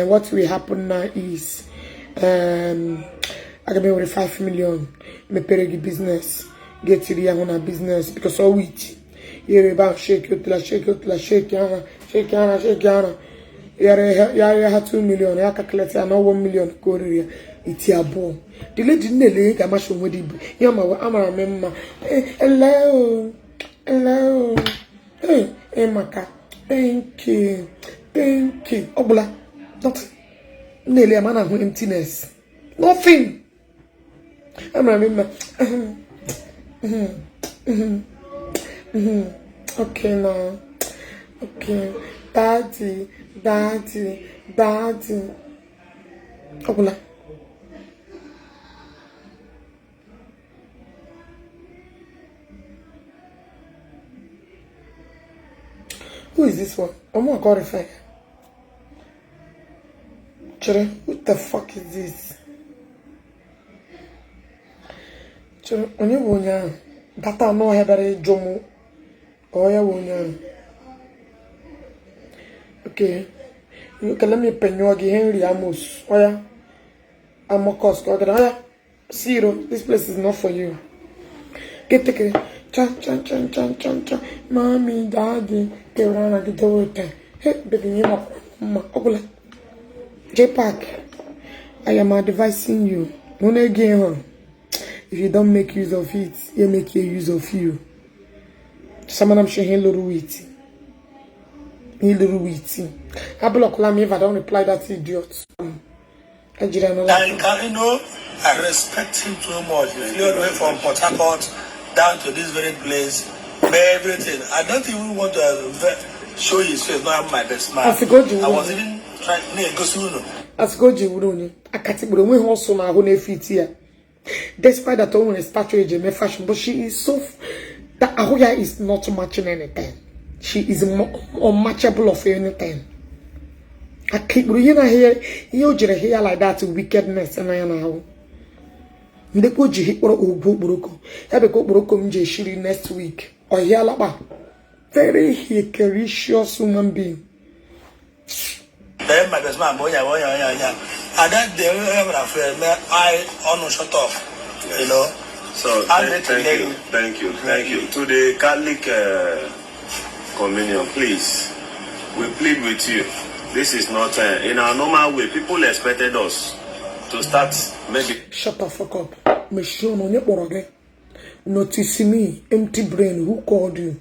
What will happen now is aga m ewere 5 million mepere gị business, ga-etiri ya hụ na business because all wit yere ebe ahụ shake otula shake otula shake ara shake ara shake ara ya ha 2 million ya calculate ya na 1 million ka o riri ya iti abụọ. The lady nne ga-amasị onwe dị ibu ya ma amara m mma. Hello, hello, hey, Emaka, thank you, thank you. Ọ gwụla, nothing. Nne ya ma na ahụ emptiness, nothing. Amara m mma. Okay now, okay, daddy, daddy, daddy. Ọ gwụla. Who is this one? I'm not gonna refer. Chere, what the fuck is this? Chere, onye bụ onye ahụ? Data anụ ọhịa bịara ịjụ mụ. Ọ ya bụ onye ahụ. Okay. Okay, let me penyụọ gị Henry Amos. Oya. Amokos. Ọ gara, oya. Zero. This place is not for you. Get take it. Cha cha cha cha cha cha. Mommy, daddy, kewara gị dowe taa. Hey, baby, nye ma ọgwụla. J Park, I am advising you. No again, huh? If you don't make use of it, you make use of you. Someone I'm sharing little with. Iluru witi. Ablockla m if I don't reply that idiot. Ejiri another. I can, I respect him too much. He flew all the way from Port Harcourt down to this very place, everything. I don't even want to show his face, not my best man. Asị ka o ji I was wuru. Even trying na-egosi unu. Asị ka o ji wuru onye akatikpuru onweghị ọsọ n'ahụ na-efe iti ya. Despite that o nwere stature eji eme fashion, but she is so that ahụ ya is not matching anything. She is unmatchable of anything. Akatikpuru ihe na ihe o jiri hie ya like that, wickedness na ya n'ahụ. Ndekwa o ji hikpọrọ ogwu okporoko ya bụ ka okporoko m ji eshiri next week ọhịa lakpa. Very hikericious human being. Then my best man, onye onye onye onye. And that day, onye bụla fere me, I ọnụ shut off. So I'm thank, thank thank you. You, thank you, thank you. To the Catholic Communion, please, we plead with you. This is not in our normal way. People expected us to start maybe Shut the fuck up. Mechie ọnụ. Onye kpọrọ gị? Notice me, empty brain. Who called you?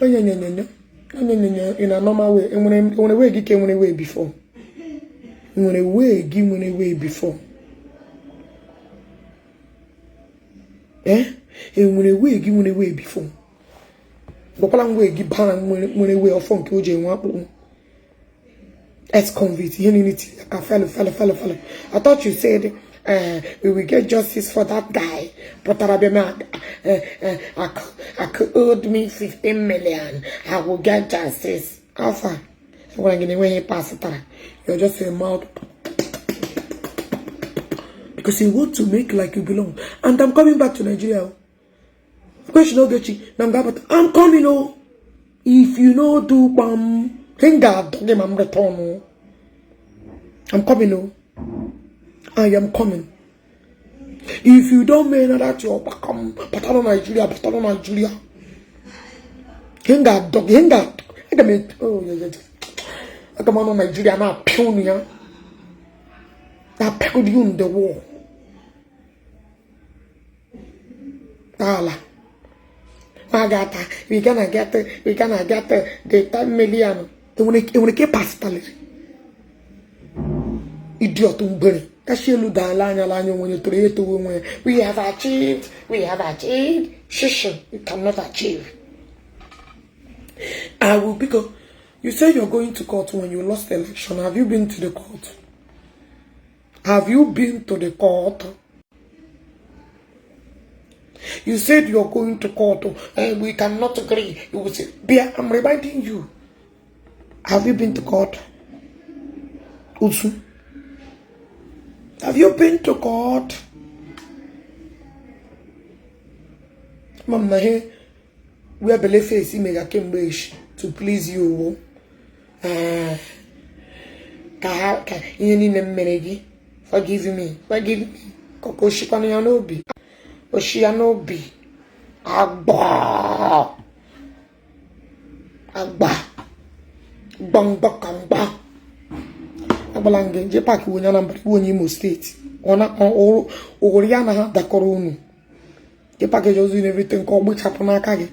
Onye nyenyenye onye nyenye in a normal way. Enwere way gị ka enwere way before. Enwere way gị nwere way before. Eh, enwere way gị nwere way before. Gwakwala m way gị bara nwere way ọfọ nke o ji enwe akpụkpụ ex-convict ihe niile tiri aka fellow fellow fellow fellow. I thought you said we will get justice for that guy. Pụtara bịa ma akụ owed me 15 million. I will get justice. Alpha gwara gị na enweghị pass tara. You're just a mouth because you want to make like you belong. And I'm coming back to Nigeria. Question Ogechi na m ga-abata. I'm coming, oh. If you no do gbam, m ga-adọ gị ma m return. I'm coming, oh. I am coming. If you don't make that your come bata na Nigeria, bata na Nigeria. M ga-adọ gị, m ga-adọ. Aga m, oh yeah. Aga m anọ Nigeria na-apịa unu ya. Na-apịagodi unu the wall. Ala. Magata, we gonna get the 10 million. Enwere ike pastaliri. Idiot mgbere. Kashi elu daala anya la anya onwe toro etowe onwe ya. We have achieved, we have achieved. Shishi, you cannot achieve. I will, because you say you're going to court when you lost the election. Have you been to the court? Have you been to the court? You said you're going to court and we cannot agree. You will say, Bia, I'm reminding you. Have you been to court? Usu? Have you been to court? Mom, na here we believe face mega kemgbe echi to please you. Ka ha ka ihe niile m mere gị, forgive me, forgive me. Ka o shikwana ya n'obi. Oshi ya n'obi. Agba. Agba. Gbamgba ka mgba. Agbala nge je paaki onye Anambra, iwu onye Imo Steeti. Ọ na ụghụrụ ya na ha dakọrọ unu. Je paaki just doing everything ka ọ gbụchapụ n'aka gị.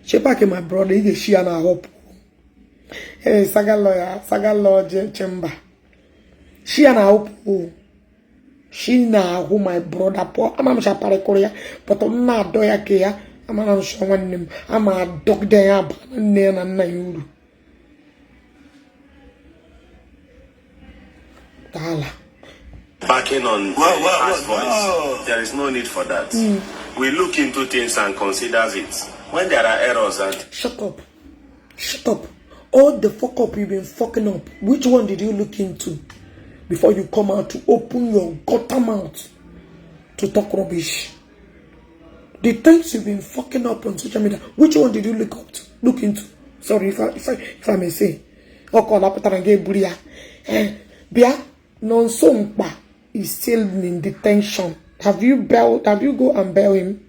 Che paaki, my brother, ị ga-eshi ya n'ahụ pụọ. Ee, saga lawyer, saga law chamber. Shi ya n'ahụ pụọ. Shi na-ahụ, my brother, pụọ. Ama m chaparịkụrụ ya, but m na-adọ ya ka ya amara m sọ nwanne m ama adọgide ya aba na nne ya na nna ya uru. Dala. Backing on Well, harsh voice. No. There is no need for that. We look into things and considers it. When there are errors and Shut up. Shut up. All the fuck up you've been fucking up. Which one did you look into before you come out to open your gutter mouth to talk rubbish? The things you've been fucking up on social media, which one did you look up to? Look into? Sorry if I may say. Ọkọ lapụtara nga eburu ya. Eh, bịa, Nonso Mkpa is still in detention. Have you bailed? Have you go and bail him?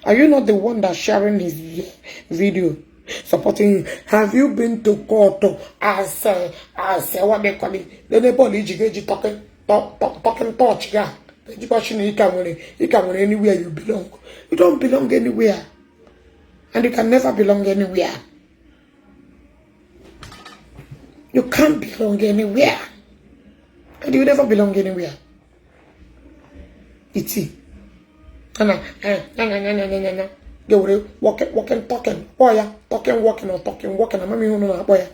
Are you not the one that's sharing his video, supporting him? Have you been to court as what they call it? Lene bọọlụ iji ga-eji talking talking touch ya. Ejikwa shi na ị ka nwere anywhere you belong. You don't belong anywhere. And you can never belong anywhere. You can't belong anywhere. And you never belong anywhere. Iti. Na na na na na na na. They were walking, walking, talking. Kpọọ ya talking, walking or talking, walking. Amam ihe unu na-akpọ ya.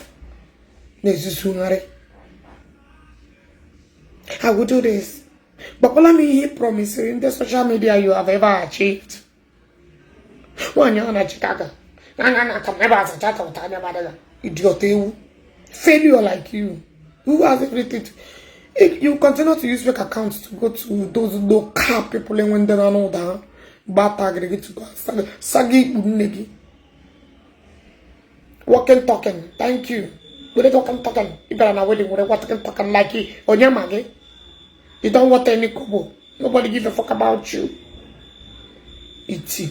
Na-ezuzugharị. I will do this. Gbakwala m ihe ị promisiri ndị social media you have ever achieved. Nwaanyị ọ na Chicago. Na na na come ebe azacha ka ụta anya gbara ya. Idiot ewu. Failure like you. Who has everything to... If you continue to use fake accounts to go to those local people enwe ndị na-anụ ụda ha gba tagịrị gị to go saga ikpu nne gị. Walking talking, thank you. Were talking talking. Ị bịara na wedding were walking talking like onye ma gị. You don't want any kobo. Nobody give a fuck about you. Iti.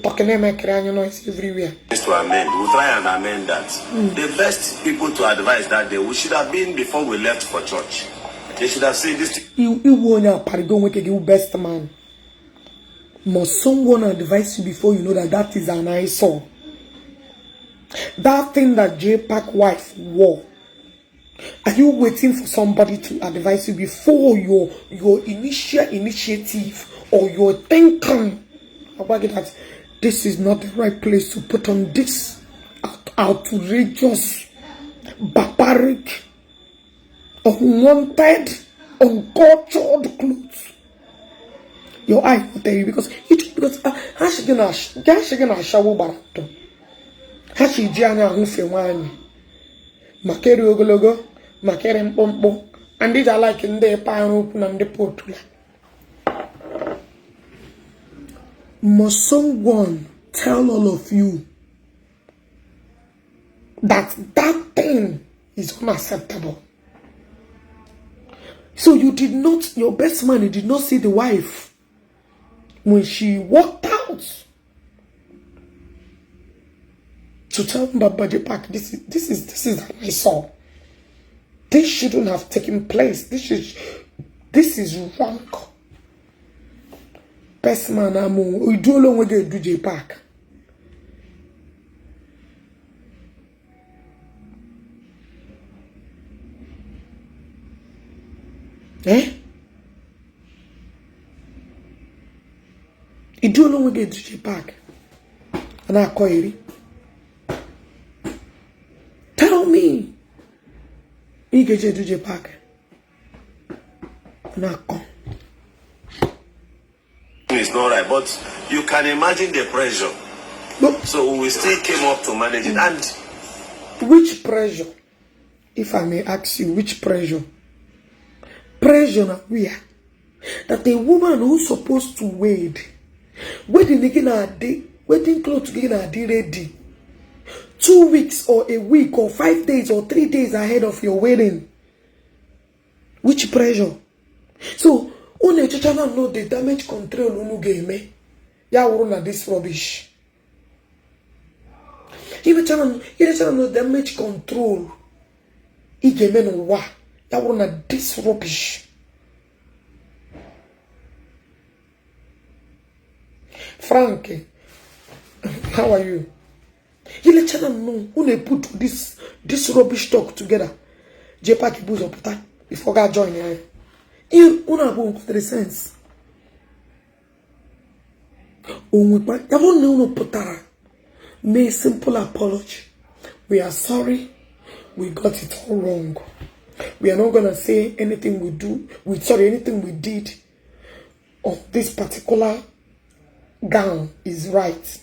Talking na-emekere anyị noise everywhere. To amend, we'll try and amend that. The best people to advise that day, we should have been before we left for church. They should have said this. Iwu onye aparigo nwoke gị best man. Must someone advise you before you know that that is an eyesore? That thing that J-Pack wife wore. Are you waiting for somebody to advise you before your initial initiative or your thinking about that this is not the right place to put on this outrageous, barbaric, unwanted, uncultured clothes? Your eye will tell you because ha shi gị na ashawo gbara ndụ. Ha shi ji anya ahụfe nwaanyị maka eri ogologo maka eri mkpụmkpụ and ndị like ndị paghara okwu na ndị potula. Must someone tell all of you that that thing is unacceptable? So you did not, your best man, you did not see the wife when she walked out to tell Baba J-Pack, this is an eyesore. This shouldn't have taken place. This is wrong. Best man, I'm you do alone with the J-Pack. Eh? You do alone with the J-Pack. And I call you. Tell me. You get your J-Pack. And I call. It's not right, but you can imagine the pressure. But, so we still came up to manage it. And which pressure? If I may ask you, which pressure? Pressure na where? That a woman who's supposed to wed, wedding clothes gonna be ready 2 weeks or a week or 5 days or 3 days ahead of your wedding. Which pressure? So unu echichana know the damage control unu ga-eme ya wuru na this rubbish. Irechana know damage control ị ga-eme n'ụwa ya wuru na this rubbish. Frank, how are you? Irechana know unu put this rubbish talk together. J-Pack ibu pụta before God join ya. Unu abụọ nkwutere sense. Onwekwa ya bụrụ na unu pụtara mee simple apology. We are sorry, we got it all wrong. We are not gonna say anything we do, we sorry, anything we did of this particular gown is right.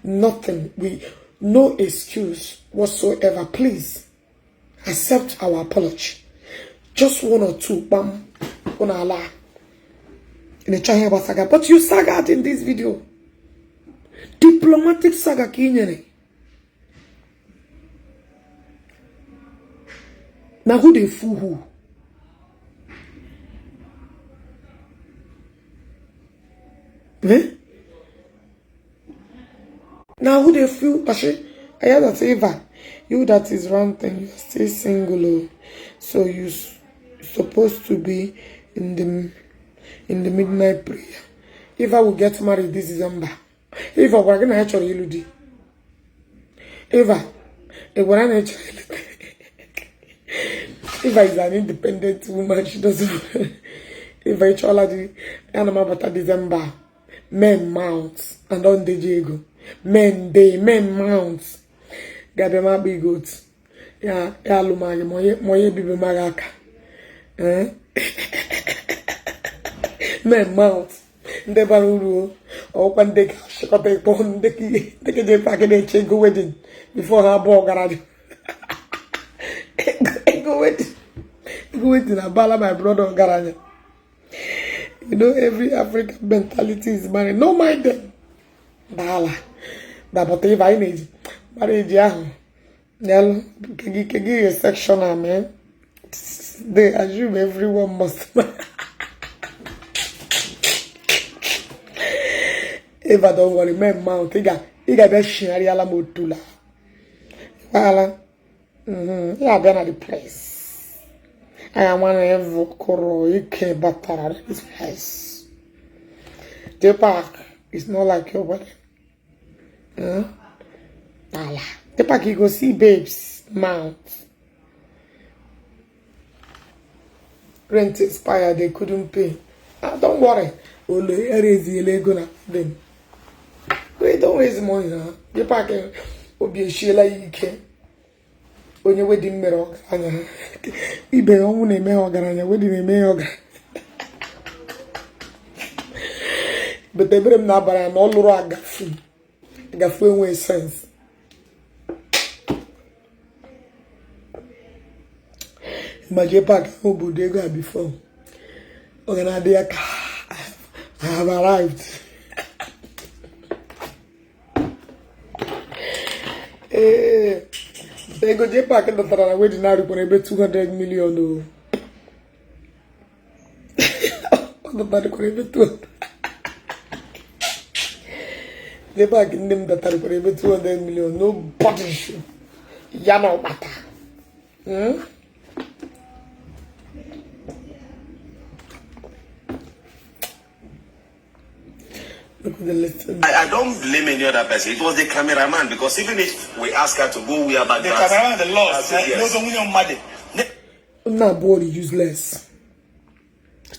Nothing. We no excuse whatsoever. Please accept our apology. Just one or two, bam. Saga. But you saga in this video. Diplomatic saga kinyere. Now who they fool who? Eh? Now who they fool? I hear that Eva, you that is ranting, you're still single, oh. So you supposed to be in the midnight prayer. Eva will get married this December. Eva gwara gị na ya chọrọ ịlụ di. Eva, ị gwara na ị chọrọ ịlụ di. Eva is an independent woman. She doesn't. Eva ị chọọla di ana m abata December. Men mount and on the ego. Men day, men mount. Ga-abịa m akpa ego otu. Ya ya alụ m anyị ma onye ebibe m agha aka. Eh? Men mount. Ndị bara uru ọkwa ndị ga-achịkọta ikpọ ndị ka je paakị na-eche ego wedding before ha abụọ ọgaranya. Ego wedding. Ego wedding abala my brother ọgaranya. You know, every African mentality is married. No mind them. Dala. Dapụta ibe anyị na-eji marriage ahụ. Nyelụ nke gị is sectional, man. They assume everyone must marry. Eva, don't worry, men mount. Ị ga-abịa shigharịala m otula. Ịgbaala. Ị ga-abịa na the place. Anya nwana Eva kụrụ ike batara na this place. The park is not like your wedding. Ala. The park you go see babes mount. Rent expired, they couldn't pay. Ah, don't worry. Ole ereziela ego na them. We don't raise money na. The park obi eshiela ya ike. Onye wedding mere ọgaranya. Ibe ya ọnwụ na-eme ya ọgaranya, wedding na-eme ya ọgaranya. But ebere m na-abara ya na ọ lụrụ agafu. Agafu enweghị sense. Ma jee park ahụ obodo ego a before. Ọ ga na-adị ya ka I have arrived. Ee, ego jee park dọtara na wedding na-arịkwara ebe 200 million o. Ọ dọtarakwara ebe 200. Jee park nne m dọtarakwara ebe 200 million. Nobody should. Ya na ọkpata. Look at the listen. I don't blame any other person. It was the cameraman, because even if we ask her to go wear back The cameraman, the lost. Yes. No, no, no, Nna abụọ dị useless.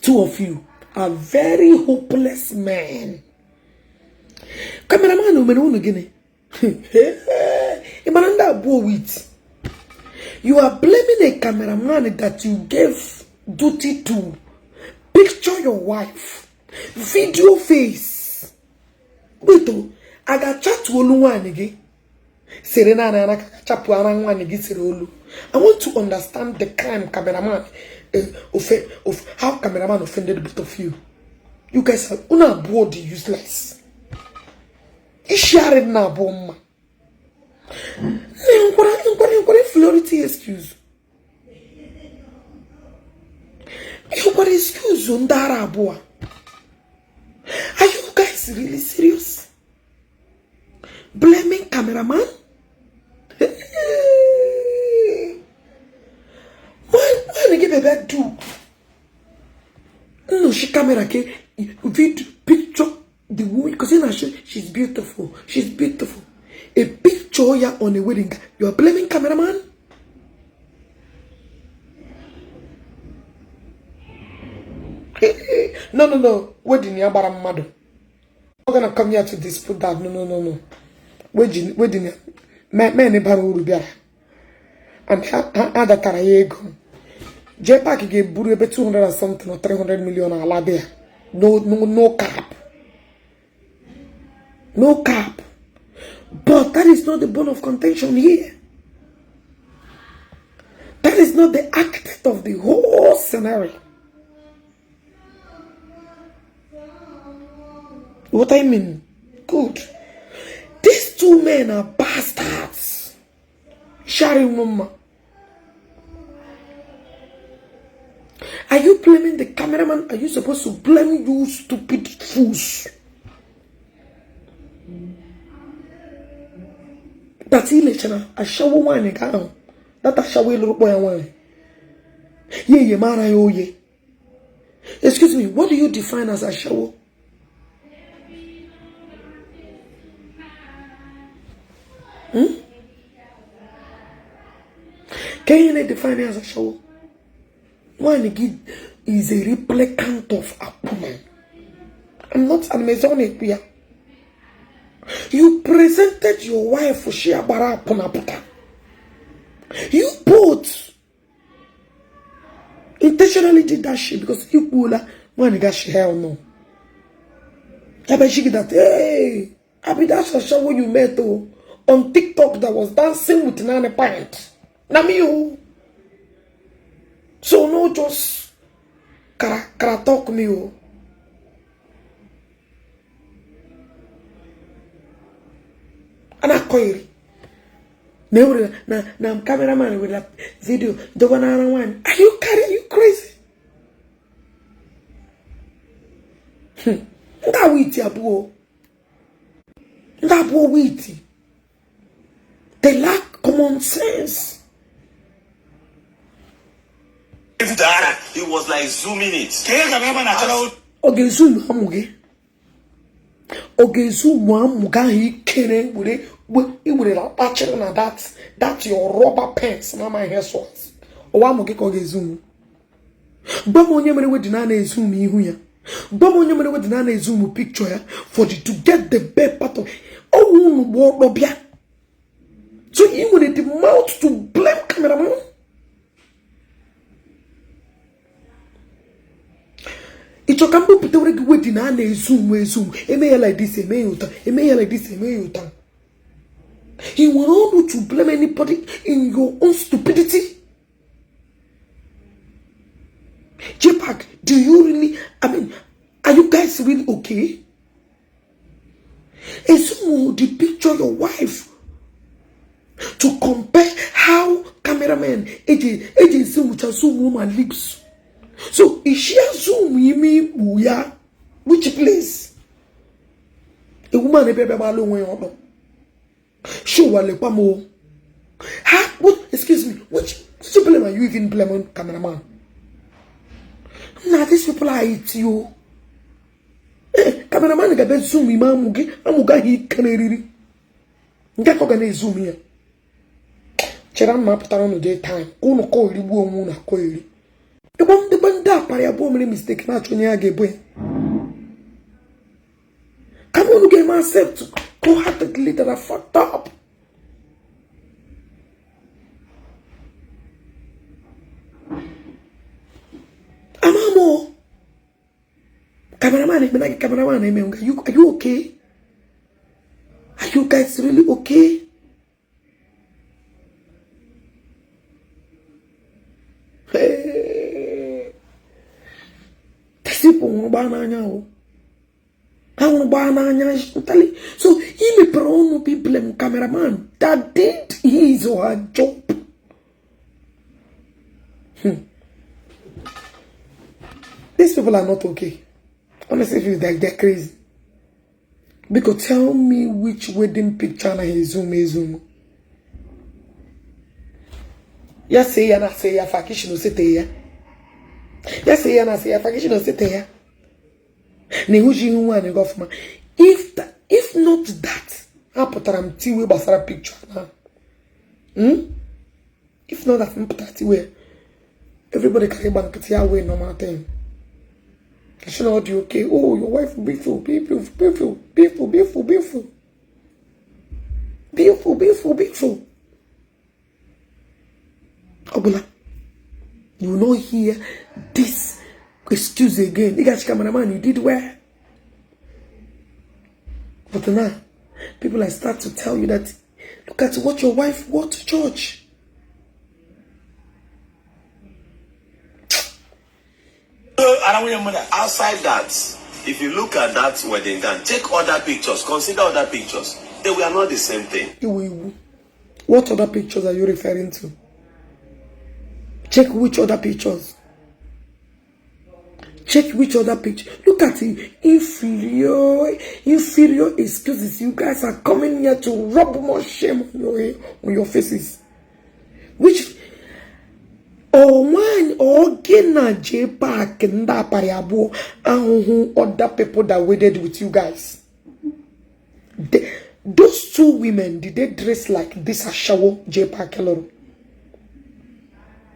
Two of you are very hopeless men. Cameraman o mere unu gịnị? Ị mara ndị abụọ with. You are blaming a cameraman that you gave duty to picture your wife, video face. Wait, a ga-achatu olu nwaanyị gị sere naanị ara ka chapụ ara nwaanyị gị sere olu. I want to understand the crime cameraman how cameraman offended both of you. You guys are unu abụọ dị useless. Ishiarị na abụọ mma. Nkwara inferiority excuse. Nkwara excuse ndị ara abụọ. Are you guys really serious? Blaming cameraman? Why give a bad do? No, she camera ke video picture the woman because you know she's beautiful. She's beautiful. A picture ya on a wedding. You are blaming cameraman? No, no, no. Wedding ya bara mmadụ. I'm not gonna come here to dispute that. No, no, no, no. Wedding men bara uru bịara. And ha datara ya ego. J Park ga-eburu ebe 200 and something or 300 million ala there. No, no, no cap. No cap. But that is not the bone of contention here. That is not the architect of the whole scenario. What I mean? Good. These two men are bastards. Sharing mama. Are you blaming the cameraman? Are you supposed to blame you stupid fools? That's ilechana. Ashawo nwaanyị ka ahụ. That ashawo ịlụrụ kpọ ya nwaanyị. Ye ye mara ya oye. Excuse me, what do you define as ashawo? Ka ihe na-edefine as ashawo? Nwaanyị gị is a replicant of akwụna. I'm not ana ekwu ya. You presented your wife, she agbara akwụna pụta. You both intentionally did that shit because ikwuola nwaanyị gashi hell no. Ebe she that, hey, I be that ashawo you met oh, on TikTok that was dancing with Nani pant. Na me oh. So no just kara kara talk me oh. A na-akọ iri na ewere na na cameraman were video doba n'ara nwaanyị. Are you carry you crazy? Ndị awụ iti abụọ, ndị abụọ wụ iti. They lack common sense. He was like zooming it. Ka ihe ga ebe na-achọrọ. Ọ ga-ezoom amụ gị, ọ ga-ezoom amụ gị ahụ ikere were iwere akpachiri na that your rubber pants na ama ihe sọs ọwa amụ gị ka ọ ga-ezoom. Gwa m onye mere wedding a na-ezoom ihu ya. Gwa m onye mere wedding a na-ezoom picture ya for the to get the best part of ọwụ unu gba ọkpọ bịa. So ị nwere the mouth to blame cameraman? Ị chọ ka m bupụtawere gị wedding a na-ezoom ezoom, eme ya like this, eme ya ụta, eme ya like this, eme ya ụta? Ị nwere ọnụ to blame anybody in your own stupidity? JPAC, do you really, I mean, are you guys really okay? Ezoom the picture your wife to compare how cameraman eji eji zoom zoom my lips. So is she zoom ime ikpu ya? Which place? A woman ebe ebe gbala onwe ya ọdọ. Show wa lekwa m o. Ha, what, excuse me, which blame are you even blaming cameraman? Nah, these people are it you. Eh, cameraman ga be zoom ime amụ gị, amụ gị ahụ ike na-eriri. Nke ka ọ ga na-ezoom ya. Chere m ma apụtara unu day time ka unu kọọ iri gbuo onwe unu akọ iri. Ịgwa ndịgba ndị akpara ya abụọ mere mistake na-achọ onye ya ga-ebo ya. Kama unu ga-eme accept wholeheartedly that I fucked up. Amamo. Cameraman, eme na gị cameraman eme nga. Are you okay? Are you guys really okay? Hey. These people nwụrụ gbaa n'anya o. Ha nwụrụ gbaa n'anya ntali. So ị mepere ọnụ be blame cameraman that did his or her job. These people are not okay. Honestly, feel like they're crazy. Because tell me which wedding picture na zoom zoom. Ya say ya na say ya fakishi no sete ya. Ya say ya na say ya fakishi no sete ya. Na ihuji ihu nwaanyị gị ọfụma. If not that, apụtara m tiwe gbasara picture na. If not that, m pụtara tiwe. Everybody can ịgba nkịtị ya wee normal thing. Should not be okay. Oh, your wife beautiful, beautiful, beautiful, beautiful, beautiful, beautiful. Beautiful, beautiful, beautiful. Obula, you will not hear this excuse again. You guys, cameraman, you did well. But now, people I start to tell you that, look at what your wife wore to church. Outside that, if you look at that wedding gown, take other pictures, consider other pictures. They were not the same thing. What other pictures are you referring to? Check which other pictures. Check which other picture. Look at it. Inferior excuses. You guys are coming here to rub more shame on your faces. Which oh man, oh na JPAC ndị apari abụọ ahụhụ other people that waited with you guys. Those two women, did they dress like this ashawo JPAC lụrụ?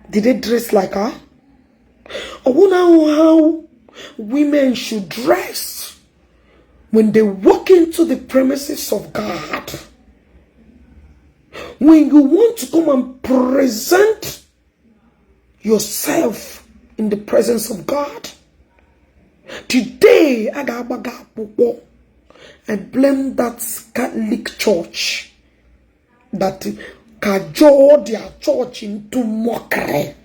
Did they dress like her? I wonder how women should dress when they walk into the premises of God. When you want to come and present yourself in the presence of God. Today, a ga-agba gị akwụkwọ. I blame that Catholic Church that cajole their church into mockery.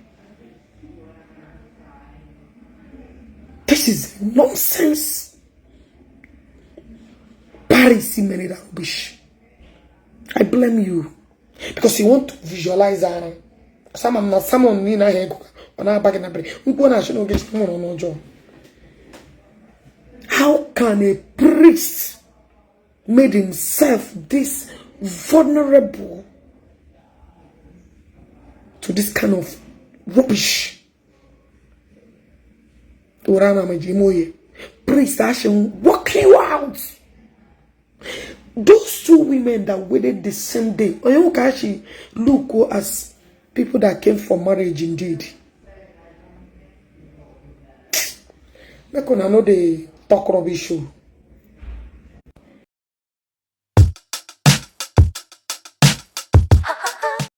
This is nonsense. Paris mere that rubbish. I blame you because you want to visualize ara. Sama m na sermon niile ahụ ego ọ na-aba gị na bere nkwuo na-achị n'oge nwụrụ n'ụjọ. How can a priest made himself this vulnerable to this kind of rubbish? Urana Majimoye. Priest Ashim walk you out. Those two women that waited the same day, you can actually look as people that came for marriage indeed. Make una no dey talk rubbish o.